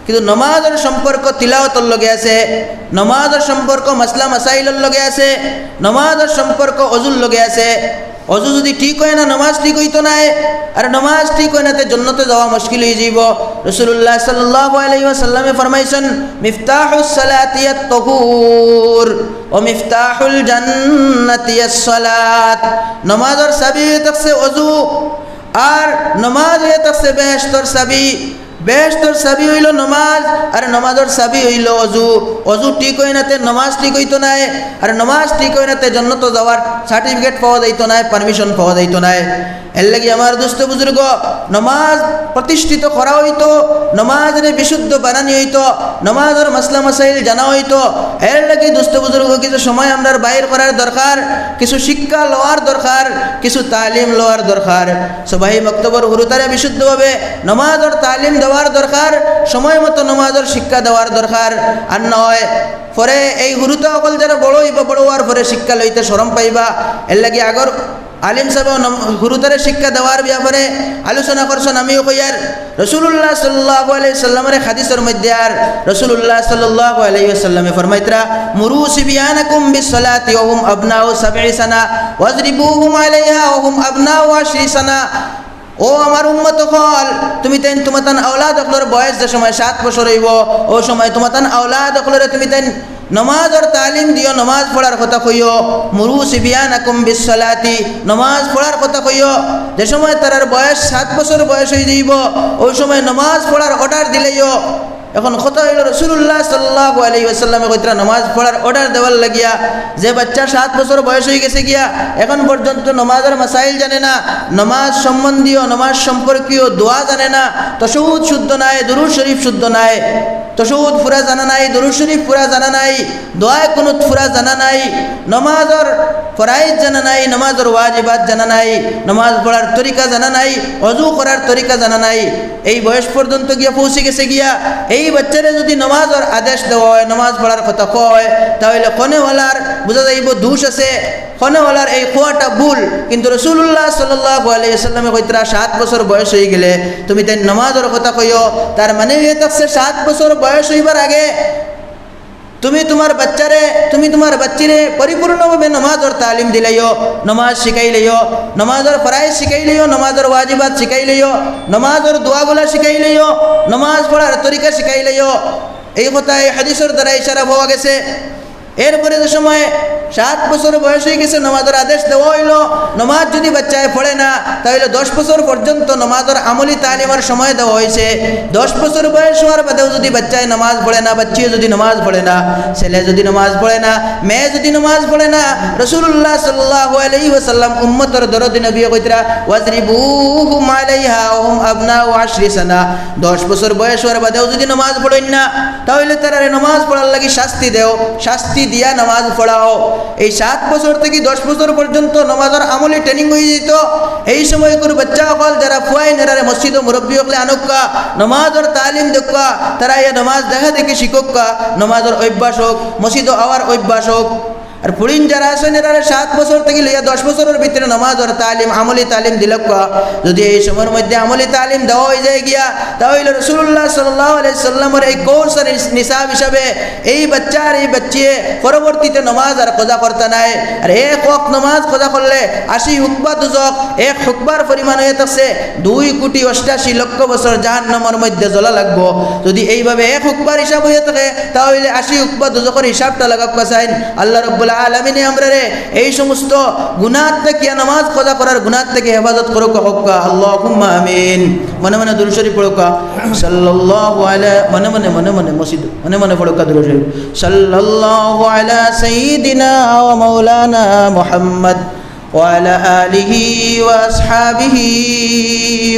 কিন্তু নমাজর সম্পর্ক তিলাওয়াতর লগে আছে, নমাজর সম্পর্ক মাসলা মাসাইলর লগে আছে, নমাজর সম্পর্ক অজুর লগে আছে। অজু যদি ঠিক হয় না, নমাজ ঠিক অইতো নায়, আর নমাজ ঠিক হয় না, তে জন্নতে যাওয়া মুশকিল অইযিবো। রাসূলুল্লাহ সাল্লাল্লাহু আলাইহি ওয়াসাল্লামে ফরমাইছইন, "মিফতাহুস সালাতি আত-তাহুর ওয়া মিফতাহুল জান্নাতি আস-সালাত।" নমাজর চাবি অইয়া থাকছে অজু, আর নমাজ অইয়া থাকছে বেহেশতর চাবি। বেহেশতর চাবি অইলো নমাজ, আর নমাজর চাবি অইলো অজু। অজু ঠিক অয় না তে নমাজ ঠিক অইতো নায়, আর নমাজ ঠিক অয় না তে জন্নতো যাওয়ার সার্টিফিকেট পাওয়া যাইতো নায়, পারমিশন পাওয়া যাইতো নায়। এর লাগি আমার দোস্ত বুজুর্গ, নমাজ প্রতিষ্ঠিত করা অইতো, নমাজরে বিশুদ্ধ বানানি অইতো, নমাজর মাসলা মাসাইল জানা অইতো। এর লাগি দোস্ত বুজুর্গ কিছু সময় আমরার বাইর করার দরকার, কিছু শিক্ষা লওয়ার দরকার, কিছু তালিম লওয়ার দরকার। সবাই মক্তবর হুরুতারে বিশুদ্ধভাবে নমাজর তালিম দেওয়ার দরকার, সময় মতো নমাজর শিক্ষা দেওয়ার দরকার। আর না অয় পরে এই হুরুতা অকল যারা বড় অইবা, বড় অওয়ার পরে শিক্ষা লইতে শরম পাইবা। এর লাগি আগর আলিম সাহেব নম-, হুরুতারে শিক্ষা দেওয়ার ব্যাপারে আলোচনা করছইন, আমিও কইয়ার। রাসূলুল্লাহ সাল্লাল্লাহু আলাইহি ওয়াসাল্লামর এক হাদিসর মধ্যে আর রাসূলুল্লাহ সাল্লাল্লাহু আলাইহি ওয়াসাল্লামে ফরমাইতরা, "মুরু সিবিয়ানাকুম বিসসালাতি ওয়া হুম আবনাউ সাবঈ সানা, ওয়াজরিবুহুম আলাইহা ওয়া হুম আবনাউ আশরি সানা।" ও আমার উম্মত অকল, তুমি তাইন তুমাতান আওলাদ অকলর বয়স যে সময় সাত বছর অইবো, অউ সময় তুমাতান আওলাদ অকলরে তুমি তাইন নমাজর তালিম দিও, নমাজ পড়ার কথা কইও। মুরু সিবিয়ানাকুম বিসসালাতি, নমাজ পড়ার কথা কইও। যে সময় তারার বয়স সাত বছর বয়স অই যাইবো, অউ সময় নমাজ পড়ার অর্ডার দিলাইও। এখন কথা অইলো, রাসূলুল্লাহ সাল্লাল্লাহু আলাইহি ওয়াসাল্লামে কইতরা নমাজ পড়ার অর্ডার দেওয়ার লাগিয়া, যে বাচ্চা সাত বছর বয়স অই গেছে গিয়া, এখন পর্যন্ত নমাজর মাসাইল জানে না, নমাজ সম্বন্ধীয়, নমাজ সম্পর্কীয় দোয়া জানে না, তাশাহুদ শুদ্ধ নায়, দুরুদ শরীফ শুদ্ধ নায়, তাশাহুদ পুরা জানা নাই, দুরুদ শরীফ পুরা জানা নাই, দোয়ায়ে কুনুত পুরা জানা নাই, নমাজর ফরাইজ জানা নাই, নমাজর ওয়াজিবাত জানা নাই, নমাজ পড়ার তরিকা জানা নাই, অজু করার তরিকা জানা নাই, এই বয়স পর্যন্ত গিয়া পৌঁছি গেছে গিয়া, এই বাচ্চারে যুদি নমাজর আদেশ দেওয়া অয়, নমাজ পড়ার কথা কওয়া অয়, তা অইলে কনেওয়ালার বুঝা যাইবো দোষ আছে, কনেওয়ালার এই কওয়াটা ভুল। কিন্তু রাসূলুল্লাহ সাল্লাল্লাহু আলাইহি ওয়াসাল্লামে কইতরা, সাত বছর বয়স অই গেলে তুমি তাইন নমাজর কথা কইও, তার মানে অইয়া থাকছে সাত বছর বয়স অইবার আগে তুমি তুমার বাচ্চারে, তুমি তুমার বাচ্চিরে পরিপূর্ণভাবে নমাজর তালিম দিলাইও, নমাজ শিখাইলাইও, নমাজর ফরাইজ শিখাইলাইও, নমাজর ওয়াজিবাত শিখাইলাইও, নমাজর দোয়াগুলা শিখাইলাইও, নমাজ পড়ার তরিকা শিখাইলাইও। এই কথা এই হাদিসর দ্বারা ইশারা পাওয়া গেছে। এরপরে যে সময় সাত বছর বয়স অই গেছে, নমাজর আদেশ দেওয়া অইলো, নমাজ যুদি বাচ্চায় পড়ে না, তা অইলে দশ বছর পর্যন্ত নমাজর আমলি তালিমর সময় দেওয়া অইছে। দশ বছর বয়স অওয়ার বাদেও যুদি বাচ্চায় নমাজ পড়ে না, বাচ্চিয়ে যুদি নমাজ পড়ে না, ছেলে যুদি নমাজ পড়ে না, মেয়ে যুদি নমাজ পড়ে না, রাসূলুল্লাহ সাল্লাল্লাহু আলাইহি ওয়াসাল্লাম উম্মতর দরদি নবীয়ে কইতরা, "ওয়াজরিবুহুম আলাইহা ওয়া হুম আবনাউ আশরি সানা।" দশ বছর বয়স অওয়ার বাদেও যুদি নমাজ পড়ইন না, তা অইলে তারারে নমাজ পড়ার লাগি শাস্তি দেও, শাস্তি দিয়া নমাজ পড়াও। এই সাত বছর থাকি দশ বছর পর্যন্ত নমাজর আমলি ট্রেনিং অই যাইতো। এই সময় কুনু বাচ্চা অকল যারা পুয়াইন, এরারে মসজিদো মুরব্বি অকলে আনউক্কা, নমাজর তালিম দেউক্কা, তারা ইয়া নমাজ দেখা দেখি শিখউক্কা, নমাজর অভ্যাস অউক, মসজিদো আওয়ার অভ্যাস অউক। আর ফুড়িন যারা আছইন, এরারে সাত বছর থাকি লইয়া দশ বছরর ভিতরে নমাজর তালিম, আমলি তালিম দিলাউক্কা। যুদি এই সময়র মধ্যে আমলি তালিম দেওয়া অই যায় গিয়া, তা অইলে রাসূলুল্লাহ সাল্লাল্লাহু আলাইহি সাল্লামর এই কওসার নিসাব হিসাবে এই বাচ্চা আর এই বাচ্চিয়ে পরবর্তীতে নমাজ আর কাজা করতা নায়। আর এক ওয়াক্ত নমাজ কাজা করলে আশি হুকবা দুজখ, এক হুকবার পরিমাণ অইয়া থাকছে দুই কোটি অষ্টাশি লক্ষ বছর জাহান্নামর মধ্যে জ্বলা লাগবো। যুদি এইভাবে এক হুকবার হিসাব অইয়া থাকে, তা অইলে আশি হুকবা দুজখর হিসাবটা লাগাউক্কা চাইন। আল্লাহ রাব্বুল আলামিনে আমরারে এই সমস্ত গুনাহ থাকিয়া নমাজ কাজা করার গুনাহ থাকি হেফাজত করউক্কা, কউক্কা, আল্লাহুম্মা আমিন। মনে মনে দুরূদ শরীফ পড়উক্কা, সাল্লাল্লাহু আলা, মনে মনে, মনে মনে মসজিদ, মনে মনে পড়উক্কা দুরূদ শরীফ, সাল্লাল্লাহু আলা সাইয়্যিদিনা ওয়া মাওলানা মুহাম্মদ ওয়া আলা আলিহি ওয়া আসহাবিহি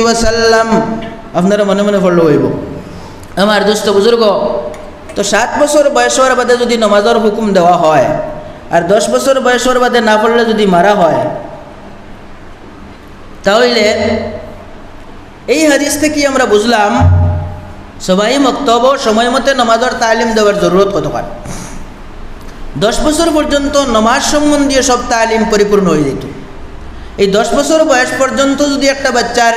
ওয়া সাল্লাম। আপনারা মনে মনে পড়লেও অইবো। আমার দোস্ত বুজুর্গ, তো সাত বছর বয়স অওয়ার বাদে যুদি নমাজর হুকুম দেওয়া হয়, আর দশ বছর বয়স অওয়ার বাদে না পড়লে যুদি মারা হয়, তা অইলে এই হাদিস থাকি আমরা বুঝলাম, সবাই মক্তবো সময় মতে নমাজর তালিম দেওয়ার জরুরত কতখান। দশ বছর পর্যন্ত নমাজ সম্বন্ধীয় সব তালিম পরিপূর্ণ অই যাইতো। এই দশ বছর বয়স পর্যন্ত যুদি একটা বাচ্চার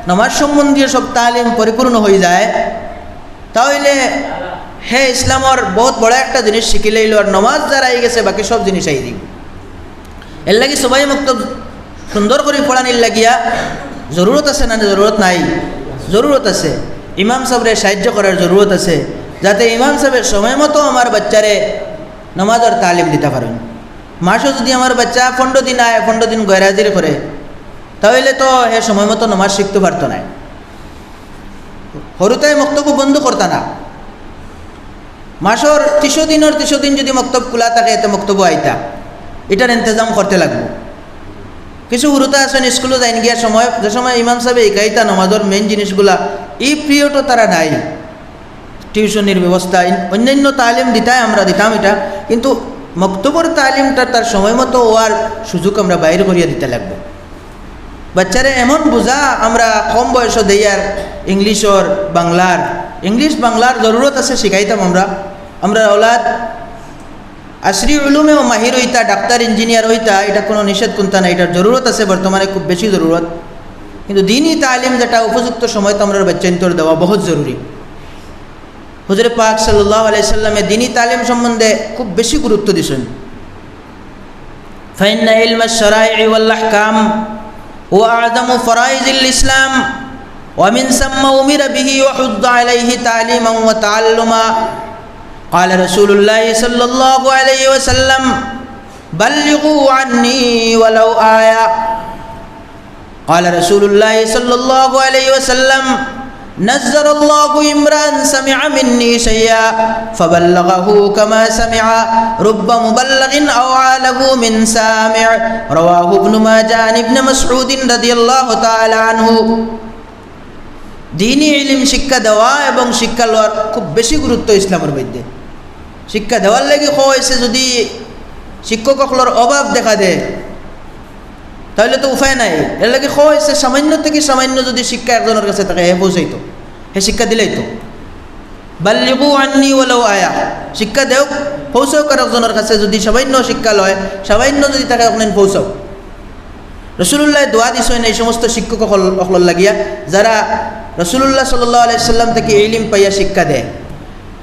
নমাজ সম্বন্ধীয় সব তালিম পরিপূর্ণ অই যায়, তা অইলে হে ইসলামর বউত বড় একটা জিনিস শিখিলাইলো, আর নমাজ যার আই গেছে, বাকি সব জিনিস আই যাইবো। এর লাগি সবাই মক্তব সুন্দর করি পড়ানির লাগিয়া জরুরত আছে না, জরুরত নাই? জরুরত আছে। ইমাম সাবরে সাহায্য করার জরুরত আছে, যাতে ইমাম সাবে সময় মতো আমার বাচ্চারে নমাজর তালিম দিতা পারইন। মাসো যুদি আমার বাচ্চা পনরো দিন আয়, পনরো দিন গয়রহাজির করে, তা অইলে তো হে সময় মতো নমাজ শিখতো পারতো নায়। হুরুতায় মক্তবও বন্ধ করতা না। মাসর তিশো দিনর তিশো দিন যুদি মক্তব খুলা থাকে, এতে মক্তবও আইতা। ইটার ইন্তেজাম করতে লাগবো। কিছু হুরুতা আছইন স্কুলো যাইন গিয়া সময়, যে সময় ইমাম সাবে হিকাইতা নমাজর মেইন জিনিসগুলা, ই পিরিয়ডও তারা নাই। টিউশনির ব্যবস্থা, ইন-, অন্যান্য তালিম দিতায় আমরা দিতাম ইটা, কিন্তু মক্তবর তালিমটা তার সময় মতো অওয়ার সুযোগ আমরা বাইর করিয়া দিতে লাগবো। বাচ্চারে এমন বুঝা আমরা কম বয়সো দেইয়ার, ইংলিশর, বাংলার, ইংলিশ বাংলার জরুরত আছে, শিখাইতাম আমরা। আমরা আওলাদ আশরি উলুমেও মাহির অইতা, ডাক্তার, ইঞ্জিনিয়ার অইতা, ইটা কোনো নিষেধ কুন্তা নাই, ইটার জরুরত আছে, বর্তমানে খুব বেশি জরুরত। কিন্তু দিনি তালিম যেটা উপযুক্ত সময়তো আমরার বাচ্চাইন্তর দেওয়া বহুত জরুরি। হুজুরে পাক সাল্লাল্লাহু আলাইহি সাল্লামে দিনি তালিম সম্বন্ধে খুব বেশি গুরুত্ব দিছইন। فإن علم الشرائع والأحكام هو أعظم فرائض الإسلام، ومن ثم أمر به وحض عليه تعليما وتعلما. قال رسول الله صلى الله عليه وسلم: بلغوا عني ولو آية. قال رسول الله صلى الله عليه وسلم: نضر الله امرأ سمع مني شيئا فبلغه كما سمع، رب مبلغ أوعى له من سامع. رواه ابن ماجه عن ابن مسعود رضي الله تعالى عنه. দিনি ইলিম শিক্ষা দেওয়া এবং শিক্ষা লওয়ার খুব বেশি গুরুত্ব ইসলামর মধ্যে। শিক্ষা দেওয়ার লাগি কওয়া অইছে, যুদি শিক্ষক অকলর অভাব দেখা দেয়, তাইলে তো উপায় নাই। এর লাগি কওয়া অইছে, সামান্য থাকি সামান্য যুদি শিক্ষা একজনর কাছে থাকে, হে পৌঁছাইতো, হে শিক্ষা দিলাইতো। বাল্লিগু আন্নি ওয়ালাউ আয়া, শিক্ষা দেউক, পৌঁছাউক আরকজনর কাছে, যুদি সামান্য শিক্ষা লয়, সামান্য যুদি থাকে, অখান পৌঁছাউক। রাসূলুল্লায় দোয়া দিছইন এই সমস্ত শিক্ষক অকল-, অকলর লাগিয়া, যারা রাসূলুল্লাহ সাল্লাল্লাহু আলাইহি ওয়াসাল্লাম থাকি ইলিম পাইয়া শিক্ষা দেয়।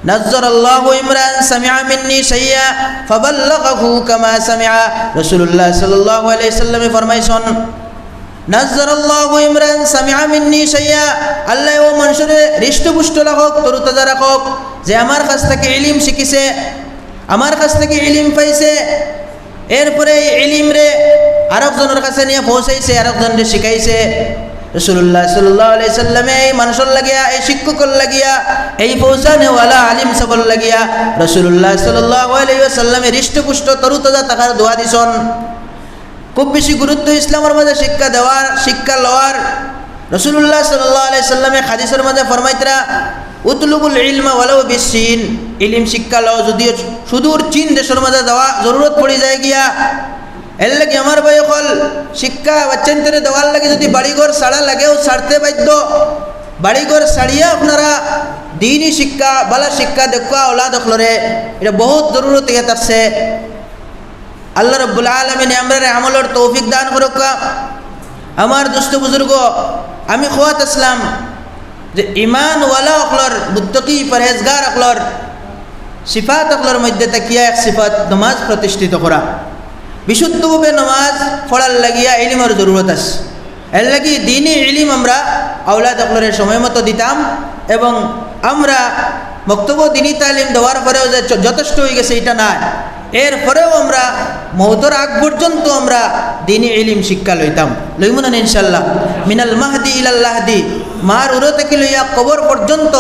নাজ্জারাল্লাহু ইমরান সামিআ মিন্নি শাইয়া ফাবাল্লাগাহু কামা সামিআ। রাসূলুল্লাহ সাল্লাল্লাহু আলাইহি ওয়াসাল্লামে ফরমাইছইন, নাজ্জারাল্লাহু ইমরান সামিআ মিন্নি শাইয়া, আল্লায় অউ মানষরে হৃষ্টপুষ্ট রাখউক, তরুতাজা রাখউক, যে আমার কাছ থাকি ইলিম শিখিছে, আমার কাছ থাকি ইলিম পাইছে, এরপরে এই ইলিমরে আরকজনর কাছে নিয়া পৌঁছাইছে, আরকজনরে শিখাইছে। রাসূলুল্লাহ সাল্লাল্লাহু আলাইহি ওয়াসাল্লামে এই মানষর লাগিয়া, এই শিক্ষকর লাগিয়া, এই পৌঁছানেওয়ালা আলিম সাবর লাগিয়া রাসূলুল্লাহ সাল্লাল্লাহু আলাইহি ওয়াসাল্লামে হৃষ্টপুষ্ট তরুতাজা থাকার দোয়া দিছইন। খুব বেশি গুরুত্ব ইসলামর মাঝে শিক্ষা দেওয়ার, শিক্ষা লওয়ার। রাসূলুল্লাহ সাল্লাল্লাহু আলাইহি ওয়াসাল্লামে হাদিসর মাঝে ফরমাইতরা, "উতলুবুল ইলমা ওয়ালাউ বিসসিন", ইলিম শিক্ষা লও, যুদিও সুদূর চীন দেশর মাঝে যাওয়া জরুরত পড়ি যায় গিয়া। এর লাগি আমার ভাই অকল, শিক্ষা বাচ্চাইন্তরে দেওয়ার লাগি যুদি বাড়িঘর ছাড়া লাগেও ছাড়তে বাধ্য, বাড়িঘর ছাড়িয়া আপনারা দিনি শিক্ষা, ভালা শিক্ষা দেউক্কা আওলাদ অকলরে, ইটা বহুত জরুরত ইয়া থাকছে। আল্লাহ রাব্বুল আলামিনে আমরারে আমলর তৌফিক দান করউক্কা। আমার দোস্ত বুজুর্গ, আমি কওয়াত আছলাম যে ইমানওয়ালা অকলর, মুত্তাকি পরহেজগার অকলর সিফাত অকলর মধ্যে থাকিয়া এক সিফাত নমাজ প্রতিষ্ঠিত করা। বিশুদ্ধভাবে নমাজ পড়ার লাগিয়া ইলিমর জরুরত আছে। এর লাগি দিনি ইলিম আমরা আওলাদ অকলরে সময় মতো দিতাম এবং আমরা মক্তবো দিনি তালিম দেওয়ার পরেও যে য-, যথেষ্ট অইগেছে, ইটা নায়। এরপরেও আমরা মউতর আগ পর্যন্ত আমরা দিনি ইলিম শিক্ষা লইতাম, লইমু না ইনশাআল্লাহ? মিনাল মাহদি ইলাল লাহদি, মার উরু থাকি লইয়া কবর পর্যন্ত,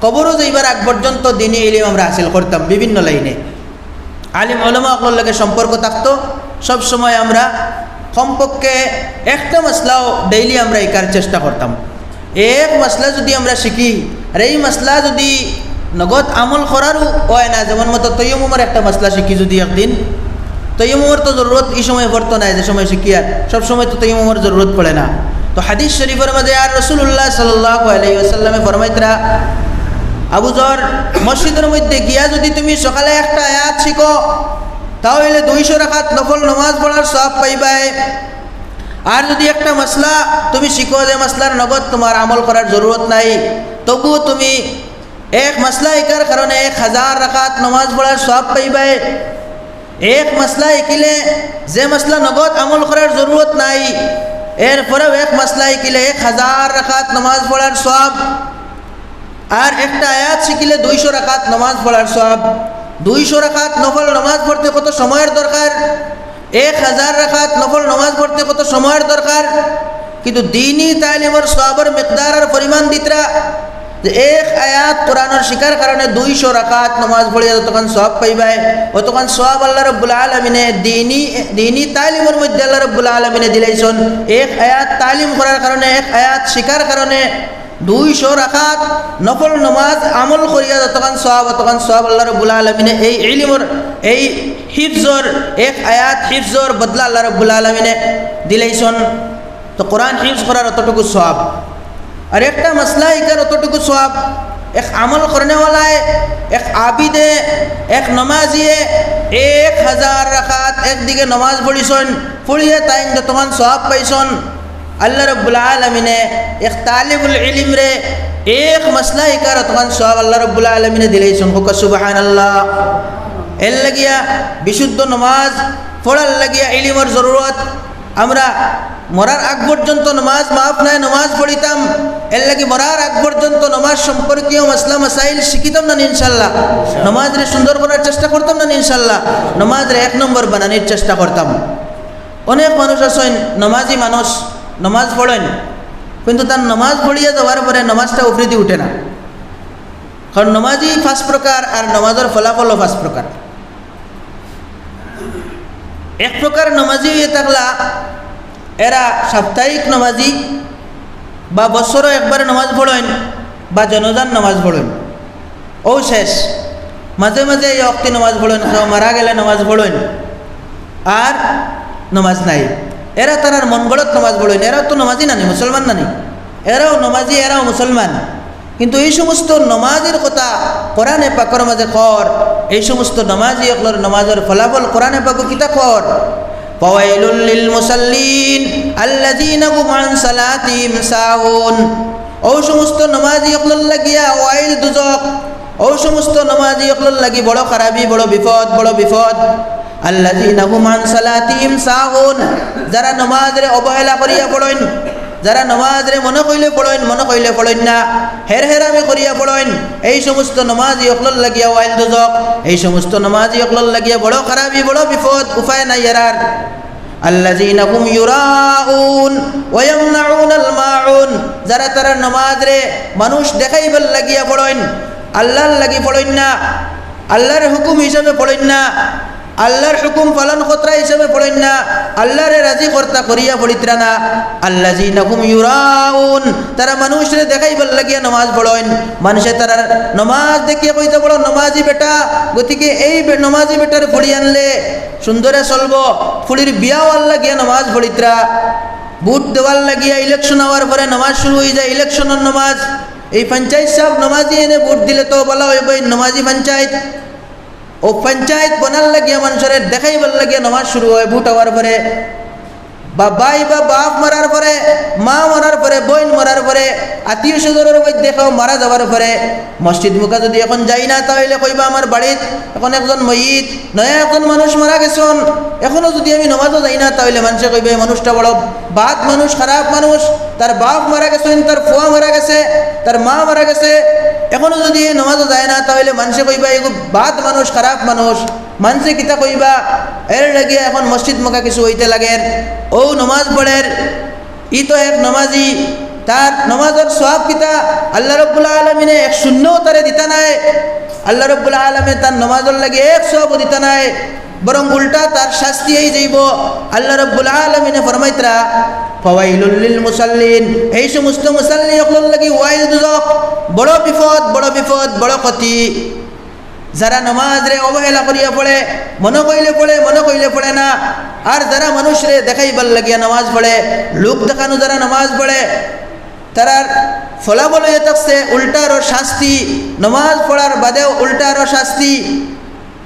কবরো যাইবার আগ পর্যন্ত দিনি ইলিম আমরা হাসিল করতাম বিভিন্ন লাইনে। আলিম ওলামা অকলর লগে সম্পর্ক থাকতো। সব সময় আমরা কমপক্ষে একটা মাসলাও ডেইলি আমরা হিকার চেষ্টা করতাম। এক মাসলা যুদি আমরা শিখি, আর এই মাসলা যুদি নগদ আমল করারও অয় না, যেমন মতো তৈয়মুমর একটা মাসলা শিখি যুদি একদিন, তৈয়মুমর তো জরুরত ই সময় পড়তো নায়, যে সময় শিখিয়ার, সব সময় তো তৈয়মুমর জরুরত পড়ে না। তো হাদিস শরীফর মাঝে আর রাসূলুল্লাহ সাল্লাল্লাহু আলাইহি ওয়াসাল্লামে ফরমাইতরা, আবু যর, মসজিদর মধ্যে গিয়া যুদি তুমি সকালে একটা আয়াত শিখো, তাহলে দুইশো রাকাত নফল নমাজ পড়ার সওয়াব পাইবায়। আর যুদি একটা মাসলা তুমি শিখো, যে মাসলার নগদ তুমার আমল করার জরুরত নাই, তবুও তুমি এক মাসলা হিকার কারণে এক হাজার রাকাত নমাজ পড়ার সওয়াব পাইবায়। এক মাসলা হিকিলে, যে মাসলা নগদ আমল করার জরুরত নাই, এরপরেও এক মাসলা হিকিলে এক হাজার রাকাত নমাজ পড়ার সওয়াব। আর একটা আয়াত শিখিলে দুইশো রাকাত নমাজ পড়ার সওয়াব। দুইশো রাকাত নফল নমাজ পড়তে কত সময়র দরকার? এক হাজার রাকাত নফল নমাজ পড়তে কত সময়র দরকার? কিন্তু দিনি তালিমর সওয়াবর মিকদার আর পরিমাণ দিতরা যে এক আয়াত কোরআনর শিখার কারণে দুইশো রাকাত নমাজ পড়িয়া যতখান সওয়াব পাইবায়, অতখান সওয়াব আল্লাহ রাব্বুল আলামিনে দিনী, দিনী তালিমর মধ্যে আল্লাহ রাব্বুল আলামিনে দিলাইছইন। এক আয়াত তালিম করার কারণে, এক আয়াত শিখার কারণে দুইশো রাকাত নফল নমাজ আমল করিয়া যতখান সওয়াব, অতখান সওয়াব আল্লাহ রাব্বুল আলামিনে এই ইলিমর, এই হিফজর, এক আয়াত হিফজর বদলা আল্লাহ রাব্বুল আলামিনে দিলাইছইন। তো কোরআন হিফজ করার অতটুকু সওয়াব, আর একটা মাসলা হিকার অতটুকু সওয়াব। এক আমল করনেওয়ালায়, এক আবিদে, এক নমাজিয়ে এক হাজার রাকাত একদিকে নমাজ পড়িছইন, পড়িয়া তাইন যতখান সওয়াব পাইছইন, আল্লাহ রাব্বুল আলামিনে এক তালিবুল ইলিমরে এক মাসলা হিকার অতখান সওয়াব আল্লাহ রাব্বুল আলামিনে দিলাইছইন। কউক্কা সুবহানাল্লাহ। এর লাগিয়া বিশুদ্ধ নমাজ পড়ার লাগিয়া ইলিমর জরুরত। আমরা মরার আগ পর্যন্ত নমাজ মাফ নাই, নমাজ পড়িতাম। এর লাগি মরার আগ পর্যন্ত নমাজ সম্পর্কীয় মাসলা মাসাইল শিখিতাম না নি ইনশাল্লাহ? নমাজরে সুন্দর করার চেষ্টা করতাম না নি ইনশাল্লাহ? নমাজরে এক নম্বর বানানির চেষ্টা করতাম। অনেক মানুষ আছইন, নমাজি মানুষ, নমাজ পড়ইন, কিন্তু তার নমাজ পড়িয়া যাওয়ার পরে নমাজটা উপরেদি উঠে না। কারণ নমাজি পাঁচ প্রকার, আর নমাজর ফলাফলও পাঁচ প্রকার। এক প্রকার নমাজি অইয়া থাকলা, এরা সাপ্তাহিক নমাজি বা বছরো একবারে নমাজ পড়ইন বা জনাজার নমাজ পড়ইন, অউ শেষ। মাঝে মাঝে এই অক্তি নমাজ পড়ইন, কেউ মারা গেলে নমাজ পড়ইন, আর নমাজ নাই। এরা তারার মন গড়ত নমাজ পড়ইন, এরাও তো নমাজি না নি, মুসলমান না নি? এরাও নমাজি, এরাও মুসলমান। কিন্তু এই সমস্ত নমাজির কথা কোরআনে পাকর মাঝে কর, এই সমস্ত নমাজি অকলর নমাজর ফলাফল কোরআনে পাকো কিতা কর? ফাওয়াইলুল লিল মুসাল্লিন আল্লাযীনা হুম আন সালাতিহিম সাহুন। অউ সমস্ত নমাজি অকলর লাগিয়া ওয়াইল দুজখ, অউ সমস্ত নমাজি অকলর লাগি বড় খারাপি, বড় বিপদ, বড় বিপদ। আল্লাযীনা হুম আন সালাতিহিম সাহুন, যারা নমাজরে অবহেলা করিয়া পড়ইন, যারা নমাজরে মনে কইলে পড়ইন, মনে কইলে পড়ইন না, হেরহেরামি করিয়া পড়ইন, এই সমস্ত নমাজি অকলর লাগিয়া ওয়াইল দুজখ, এই সমস্ত নমাজি অকলর লাগিয়া বড় খারাপি, বড় বিপদ, উপায় নাই এরার। আল্লাযীনা হুম ইউরাউন ওয়া ইয়ামনাউনাল মাউন, যারা তারা নমাজরে মানুষ দেখাইবার লাগিয়া পড়ইন, আল্লাহর লাগি পড়ইন না, আল্লাহর হুকুম হিসাবে পড়ইন না, আল্লাহর হুকুম পালন কর্তা হিসাবে পড়ইন না, আল্লাহরে রাজি কর্তা করিয়া পড়িত্রা না। আল্লাযীনা হুম ইউরাউন, তারা মানুষরে দেখাইবার লাগিয়া নমাজ পড়ইন। মানুষে তারার নমাজ দেখিয়া কইতা বড় নমাজি বেটা, গতিকে এই বে-, নমাজি বেটারে ফুড়ি আনলে সুন্দরে চলবো, ফুড়ির বিয়া অওয়ার লাগিয়া নমাজ পড়িত্রা। ভোট দেওয়ার লাগিয়া ইলেকশন অওয়ার পরে নমাজ শুরু অইযায়, ইলেকশনর নমাজ। এই পঞ্চায়েত সাব নমাজি এনে ভোট দিলে তো ভালা অইবো, এই নমাজি পঞ্চায়েত। অউ পঞ্চায়েত বনার লাগিয়া, মানষরে দেখাইবার লাগিয়া নমাজ শুরু অয় ভোট অওয়ার পরে। বা ভাই বা বাপ মরার পরে, মা মরার পরে, বইন মরার পরে, আত্মীয় স্বজনর মধ্যে কেউ মারা যাওয়ার পরে, মসজিদ মুখা যুদি এখন যাই না, তা অইলে কইবা আমার বাড়িত এখন একজন মইয়িত, নয়া একজন মানুষ মারা গেছইন। এখনো যুদি আমি নমাজো যাই না, তা অইলে মানষে কইবা এই মানুষটা বড় বাদ মানুষ, খারাপ মানুষ, তার বাপ মারা গেছইন, তার ফুয়া মারা গেছে, তার মা মারা গেছে। এখনো যুদি এই নমাজো যায় না, তা অইলে মানষে কইবা এগু বাদ মানুষ, খারাপ মানুষ। মানষে কিতা কইবা? এর লাগিয়া এখন মসজিদ মুখা কিছু অইতে লাগের, অউ নমাজ পড়ের। ই তো এক নমাজি, তার নমাজর সওয়াব কিতা? আল্লাহ রাব্বুল আলামিনে এক শূন্যও তারে দিতা নায়। আল্লাহ রাব্বুল আলামিনে তার নমাজর লাগি এক সওয়াবও দিতা নায়, বরং উল্টা তার শাস্তি অইযাইবো। আল্লাহ রাব্বুল আলামিনে ফরমাইত্রা, ফাওয়াইলুল লিল মুসাল্লিন, এই সমস্ত মুসাল্লি অকলর লাগি ওয়াইল দুজখ, বড় বিপদ, বড় বিপদ, বড় ক্ষতি। যারা নমাজরে অবহেলা করিয়া পড়ে, মনে কইলে পড়ে, মনে কইলে পড়ে না, আর যারা মানুষরে দেখাইবার লাগিয়া নমাজ পড়ে, লোক দেখানো যারা নমাজ পড়ে, তারার ফলাফল অইয়া থাকছে উল্টা আরো শাস্তি, নমাজ পড়ার বাদেও উল্টা আরো শাস্তি।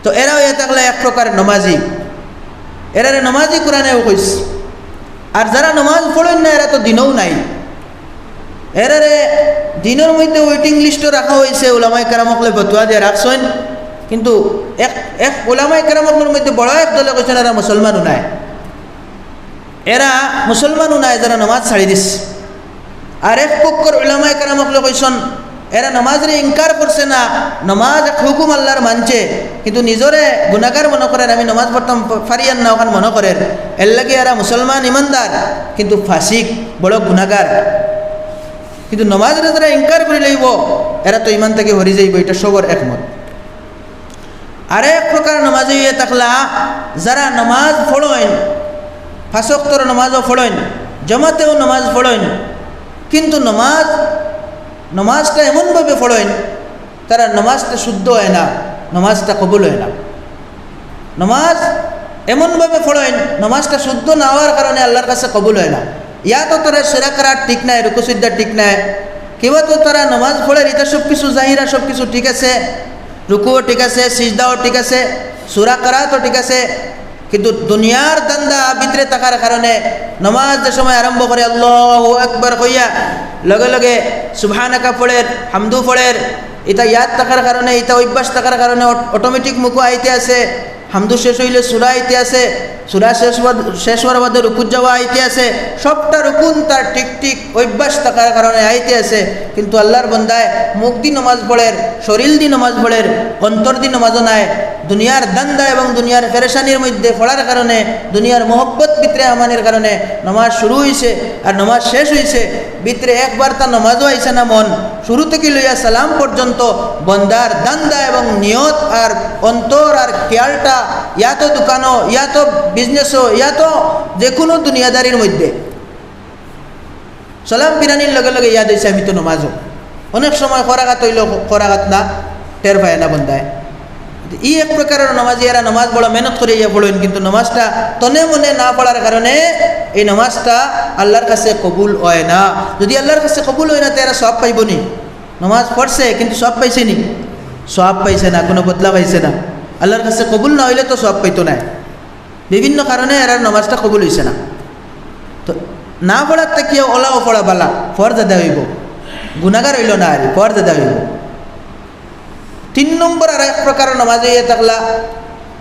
তো এরা অইয়া থাকলে এক প্রকার নমাজি, এরারে নমাজি কোরআনেও কইছে। আর যারা নমাজ পড়ইন না, এরা তো দিনও নাই। এরারে দিনর মধ্যে ওয়েটিং লিস্টো রাখা অইছে, উলামায়ে কেরাম অকলে ফতোয়া দিয়া রাখছইন, কিন্তু এক, এক উলামায়ে কেরাম অকলর মধ্যে বড় এক দলে কইছইন এরা মুসলমানও নায়, এরা মুসলমানও নায়, যারা নমাজ ছাড়ি দিছে। আর এক পক্ষর উলামায়ে কেরাম অকলে কইছইন এরা নমাজরে ইনকার করছে না, নমাজ এক হুকুম আল্লাহর মানছে, কিন্তু নিজরে গুনাগার মনে করের, আমি নমাজ পড়তাম পা-, পারিয়ার না অখান মনে করের, এর লাগি এরা মুসলমান ইমানদার কিন্তু ফাসিক, বড় গুনাগার। কিন্তু নমাজরে যারা ইনকার করি লইবো, এরা তো ইমান থাকি হরি যাইবো, ইটা সবর একমত। আরেক প্রকার নমাজি অইয়া থাকলা, যারা নমাজ পড়ইন, পাঁচ ওয়াক্তর নমাজও পড়ইন, জমাতেও নমাজ পড়ইন, কিন্তু নমাজ, নমাজটা এমনভাবে পড়ইন, তারার নমাজটা শুদ্ধ অয় না, নমাজটা কবুল অয় না। নমাজ এমনভাবে পড়ইন, নমাজটা শুদ্ধ না অওয়ার কারণে আল্লার কাছে কবুল অয় না। ইয়াতো তারার সূরা কেরাত ঠিক নাই, রুকু সিজদা ঠিক নাই। কিবা তো তারা নমাজ পড়ের, ইতা সব কিছু জাহিরা, সব কিছু ঠিক আছে, রুকুও ঠিক আছে, সিজদাও ঠিক আছে, সূরা কেরাতও ঠিক আছে, কিন্তু দুনিয়ার ধান্দা ভিতরে থাকার কারণে নমাজ যে সময় আরম্ভ করে আল্লাহু আকবার কইয়া লগে লগে সুবহানাকা পড়ের, হামদু পড়ের, ইতা ইয়াদ থাকার কারণে, ইতা অভ্যাস থাকার কারণে অট-, অটোমেটিক মুখো আইতে আছে। হামদু শেষ অইলে সূরা আইতে আছে, সূরা শেষ অওয়ার, শেষ অওয়ার বাদে রুকুত যাওয়া আইতে আছে। সবটা রুকুন তার ঠিক ঠিক অভ্যাস থাকার কারণে আইতে আছে, কিন্তু আল্লার বন্দায় মুখ দি নমাজ পড়ের, শরীল দি নমাজ পড়ের, অন্তর দি নমাজও নাই। দুনিয়ার ধান্দা এবং দুনিয়ার পেরেশানির মধ্যে পড়ার কারণে, দুনিয়ার মহব্বত ভিতরে হামানির কারণে নমাজ শুরু অইছে আর নমাজ শেষ অইছে, ভিতরে একবার তার নমাজও আইছে না মন। শুরু থাকি লইয়া সালাম পর্যন্ত বন্দার ধান্দা এবং নিয়ত আর অন্তর আর খেয়ালটা ইয়াতো দোকানো, ইয়াতো বিজনেসও, ইয়াতো যেকুনু দুনিয়াদারির মধ্যে। সালাম ফিরানির লগে লগে ইয়াদ অইছে আমি তো নমাজো। অনেক সময় কয় রাকাত অইলো, কয় রাকাত না, টের পায় না বন্দায়। ই এক প্রকারর নমাজি, এরা নমাজ বড় মেহনত করি ইয়া পড়ইন, কিন্তু নমাজটা তনে মনে না পড়ার কারণে এই নমাজটা আল্লার কাছে কবুল অয় না। যদি আল্লার কাছে কবুল অয় না, তে এরা সওয়াব পাইবো নি? নমাজ পড়ছে, কিন্তু সওয়াব পাইছে নি? সওয়াব পাইছে না, কুনু বদলা পাইছে না। আল্লার কাছে কবুল না অইলে তো সওয়াব পাইতো নায়। বিভিন্ন কারণে এরার নমাজটা কবুল অইছে না। তো না পড়ার থাকিয়া অলাও পড়া বালা, ফরজ আদায় অইবো, গুনাগার অইলো না আর, ফরজ আদায় অইবো। তিন নম্বর আরেক প্রকার নমাজি অইয়া থাকলা,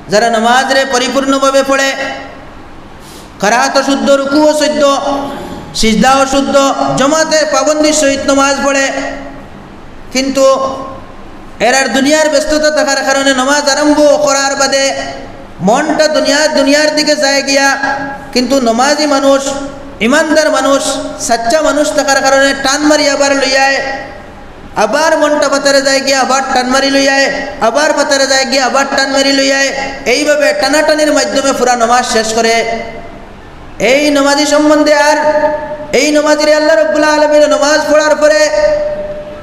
যারা নমাজরে পরিপূর্ণভাবে পড়ে, কেরাতও শুদ্ধ, রুকুও শুদ্ধ, সিজদাও শুদ্ধ, জমাতে পাবন্দির সহিত নমাজ পড়ে, কিন্তু এরার দুনিয়ার ব্যস্ততা থাকার কারণে নমাজ আরম্ভ করার বাদে মনটা দুনিয়া, দুনিয়ার দিকে যায় গিয়া, কিন্তু নমাজি মানুষ, ইমানদার মানুষ, সাচ্চা মানুষ থাকার কারণে টান মারি আবার লইয়ায়, আবার মনটা বাতারে যায় গিয়া আবার টান মারি লইয়ায়, আবার বাতারে যায় গিয়া আবার টান মারি লইয়ায়, এইভাবে টানাটানির মাধ্যমে পুরা নমাজ শেষ করে। এই নমাজি সম্বন্ধে আর এই নমাজিরে আল্লাহ রাব্বুল আলামিনে নমাজ পড়ার পরে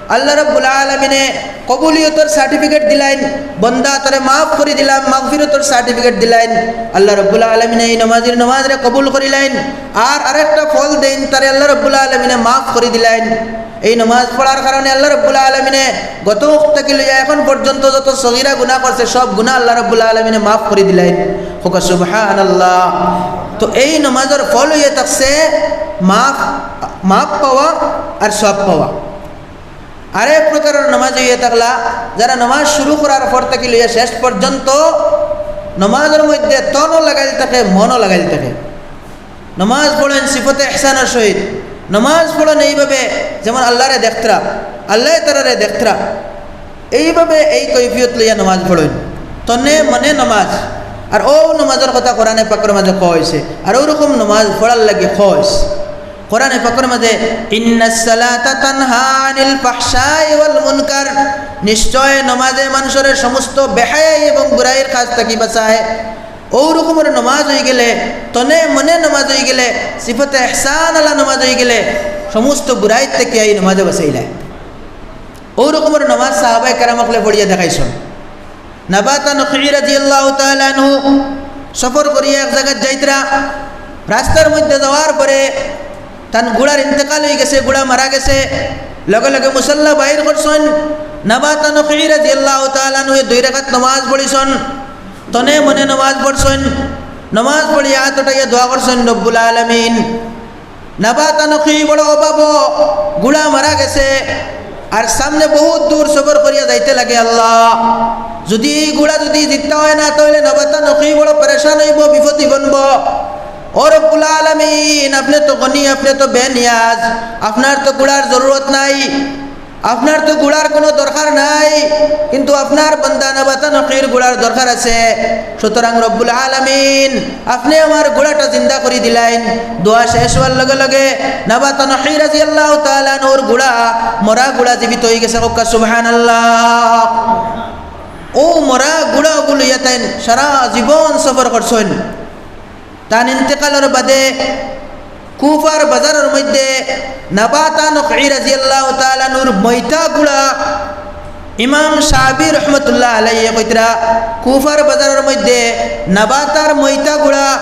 আল্লাহ রাব্বুল আলামিনে কবুলিয়তর সার্টিফিকেট দিলাইন, বন্দা তোরে মাফ করি দিলাম, মাগফিরতর সার্টিফিকেট দিলাইন। আল্লাহ রাব্বুল আলামিনে এই নমাজির নমাজরে কবুল করিলাইন। আর আরেকটা ফল দেইন, তারে আল্লাহ রাব্বুল আলামিনে মাফ করি দিলাইন। এই নমাজ পড়ার কারণে আল্লাহ রাব্বুল আলামিনে গত ওয়াক্ত থাকি লইয়া এখন পর্যন্ত যত সগীরা গুনাহ করছে, সব গুনাহ আল্লাহ রাব্বুল আলামিনে মাফ করি দিলাইন। কউক্কা সুবহানাল্লাহ। তো এই নমাজর ফল অইয়া থাকছে মাফ, মাফ পাওয়া আর সওয়াব পাওয়া। আরেক প্রকারর নমাজ অইয়া থাকলা, যারা নমাজ শুরু করার পর থাকি লইয়া শেষ পর্যন্ত নমাজর মধ্যে তনও লাগাইল থাকে, মনও লাগাইল থাকে। নমাজ পড়ইন সিফতে ইহসানর সহিত। নমাজ পড়ইন এইভাবে যেমন আল্লারে দেখতরা, আল্লায় তারারে দেখতরা। এইভাবে এই কৈফিয়ত লইয়া নমাজ পড়ইন। তনে মনে নমাজ। আর অউ নমাজর কথা কোরআনে পাকর মাঝে কওয়া অইছে। আর অউ রকম নমাজ পড়ার লাগি কওয়া অইছে। কোরআনে পাকর মাঝে, "ইন্নাস সালাতা তানহা আনিল ফাহশাই ওয়াল মুনকার।" নিশ্চয় নমাজে মানষরে সমস্ত বেহায়াই এবং বুরাইর কাজ থাকি বাঁচায়। অউ রকমর নমাজ অইগেলে, তনে মনে নমাজ অইগেলে, সিফতে ইহসান আলা নমাজ অইগেলে, সমস্ত বুরাইত থাকি এই নমাজে বাঁচাইলায়। অউ রকমর নমাজ সাহাবায়ে কেরাম অকলে পড়িয়া দেখাইছইন। নাবাতা নখঈ রাদিয়াল্লাহু তাআলা আনহু সফর করিয়া এক জাগাত যাইতরা, রাস্তার মধ্যে যাওয়ার পরে তান ঘোড়ার ইন্তেকাল অইগেছে, ঘোড়া মারা গেছে। লগে লগে মুসল্লা বাইর করছইন, নাবাতা নখঈ রাদিয়াল্লাহু তাআলা আনহু দুই রাকাত নমাজ পড়িছইন। তনে মনে নমাজ পড়ছইন, নমাজ পড়িয়া আত উঠাইয়া দোয়া করছইন, "রব্বুল আলামিন, নাবাতা নখঈ বড় অভাবো, ঘোড়া মারা গেছে, আর সামনে বহুত দূর সফর করিয়া যাইতে লাগে। আল্লাহ, যুদি ই ঘোড়া যুদি জিন্দা অয় না, তাইলে নাবাতা নখঈ বড় পেরেশান অইবো, বিপদি বনবো। ও রব্বুল আলামিন, আপনে তো গনি, আপনে তো বেনিয়াজ, আপনার তো ঘোড়ার জরুরত নাই।" আপনার তো ঘোড়ার কোনো দরকার নাই, কিন্তু আপনার বান্দা নাবাতা নখীর ঘোড়ার দরকার আছে। সুতরাং রব্বুল আলামিন, আপনে আমার ঘোড়াটা জিন্দা করি দিলাইন।" দোয়া শেষ হওয়ার লগে লগে নাবাতা নখী রাদিয়াল্লাহু তাআলা আনহুর ঘোড়া, মরা ঘোড়া জীবিত হয়ে গেছে। কউক্কা সুবহানাল্লাহ। ও মরা ঘোড়া ওগুলো ইয়া তাইন সারা জীবন সফর করছইন। তান ইন্তেকালর বাদে কুফার বাজারর মধ্যে নাবাতা নখী রাদিয়াল্লাহু তাআলা আনহুর মইতা ঘোড়া, ইমাম শাবি রহমতুল্লাহ আলাইহি কইতরা, কুফার বাজারর মধ্যে নাবাতার মইতা ঘোড়া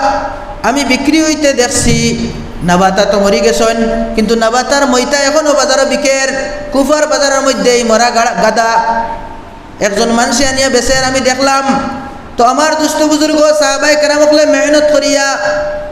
আমি বিক্রি হইতে দেখছি। নাবাতা তো মরি গেছইন, কিন্তু নাবাতার মইতা এখনো বাজারো বিকের। কুফার বাজারর মধ্যে এই মরা গাড়া-, গাদা একজন মানষে আনিয়া বেচের আমি দেখলাম। তো আমার দুস্ত বুজুর্গ সাহাবায়ে কেরাম অকলে মেহনত করিয়া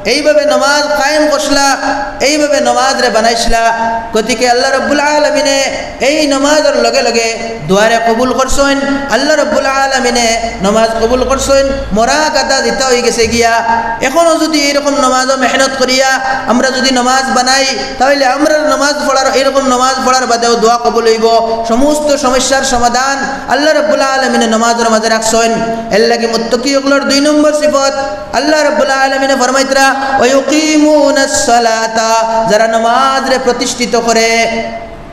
এইভাবে নমাজ কায়েম করছলা, এইভাবে নমাজরে বানাইছলা। গতিকে আল্লাহ রব্বুল আলামিনে এই নমাজর লগে লগে দোয়ারে কবুল করছইন। আল্লাহ রব্বুল আলামিনে নমাজ কবুল করছইন। মরা গাদা জিতা হয়ে গেছে গিয়া। এখনো যদি এইরকম নমাজও মেহনত করিয়া আমরা যদি নমাজ বানাই, তাহলে আমরার নমাজ পড়ার, এইরকম নমাজ পড়ার বাদেও দোয়া কবুল হইব। সমস্ত সমস্যার সমাধান আল্লাহ রব্বুল আলামিনে নমাজর মাঝে রাখছইন। এর লাগি মুত্তাকি অকলর দুই নম্বর সিফত, আল্লাহ রব্বুল আলামিনে ফরমাইতরা, "ওয়া ইউকিমুনাস সালাতা", যারা নমাজরে প্রতিষ্ঠিত করে,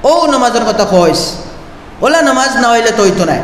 ও নমাজর কথা কইস। ওলা নমাজ না হইলে তো হইতো নায়।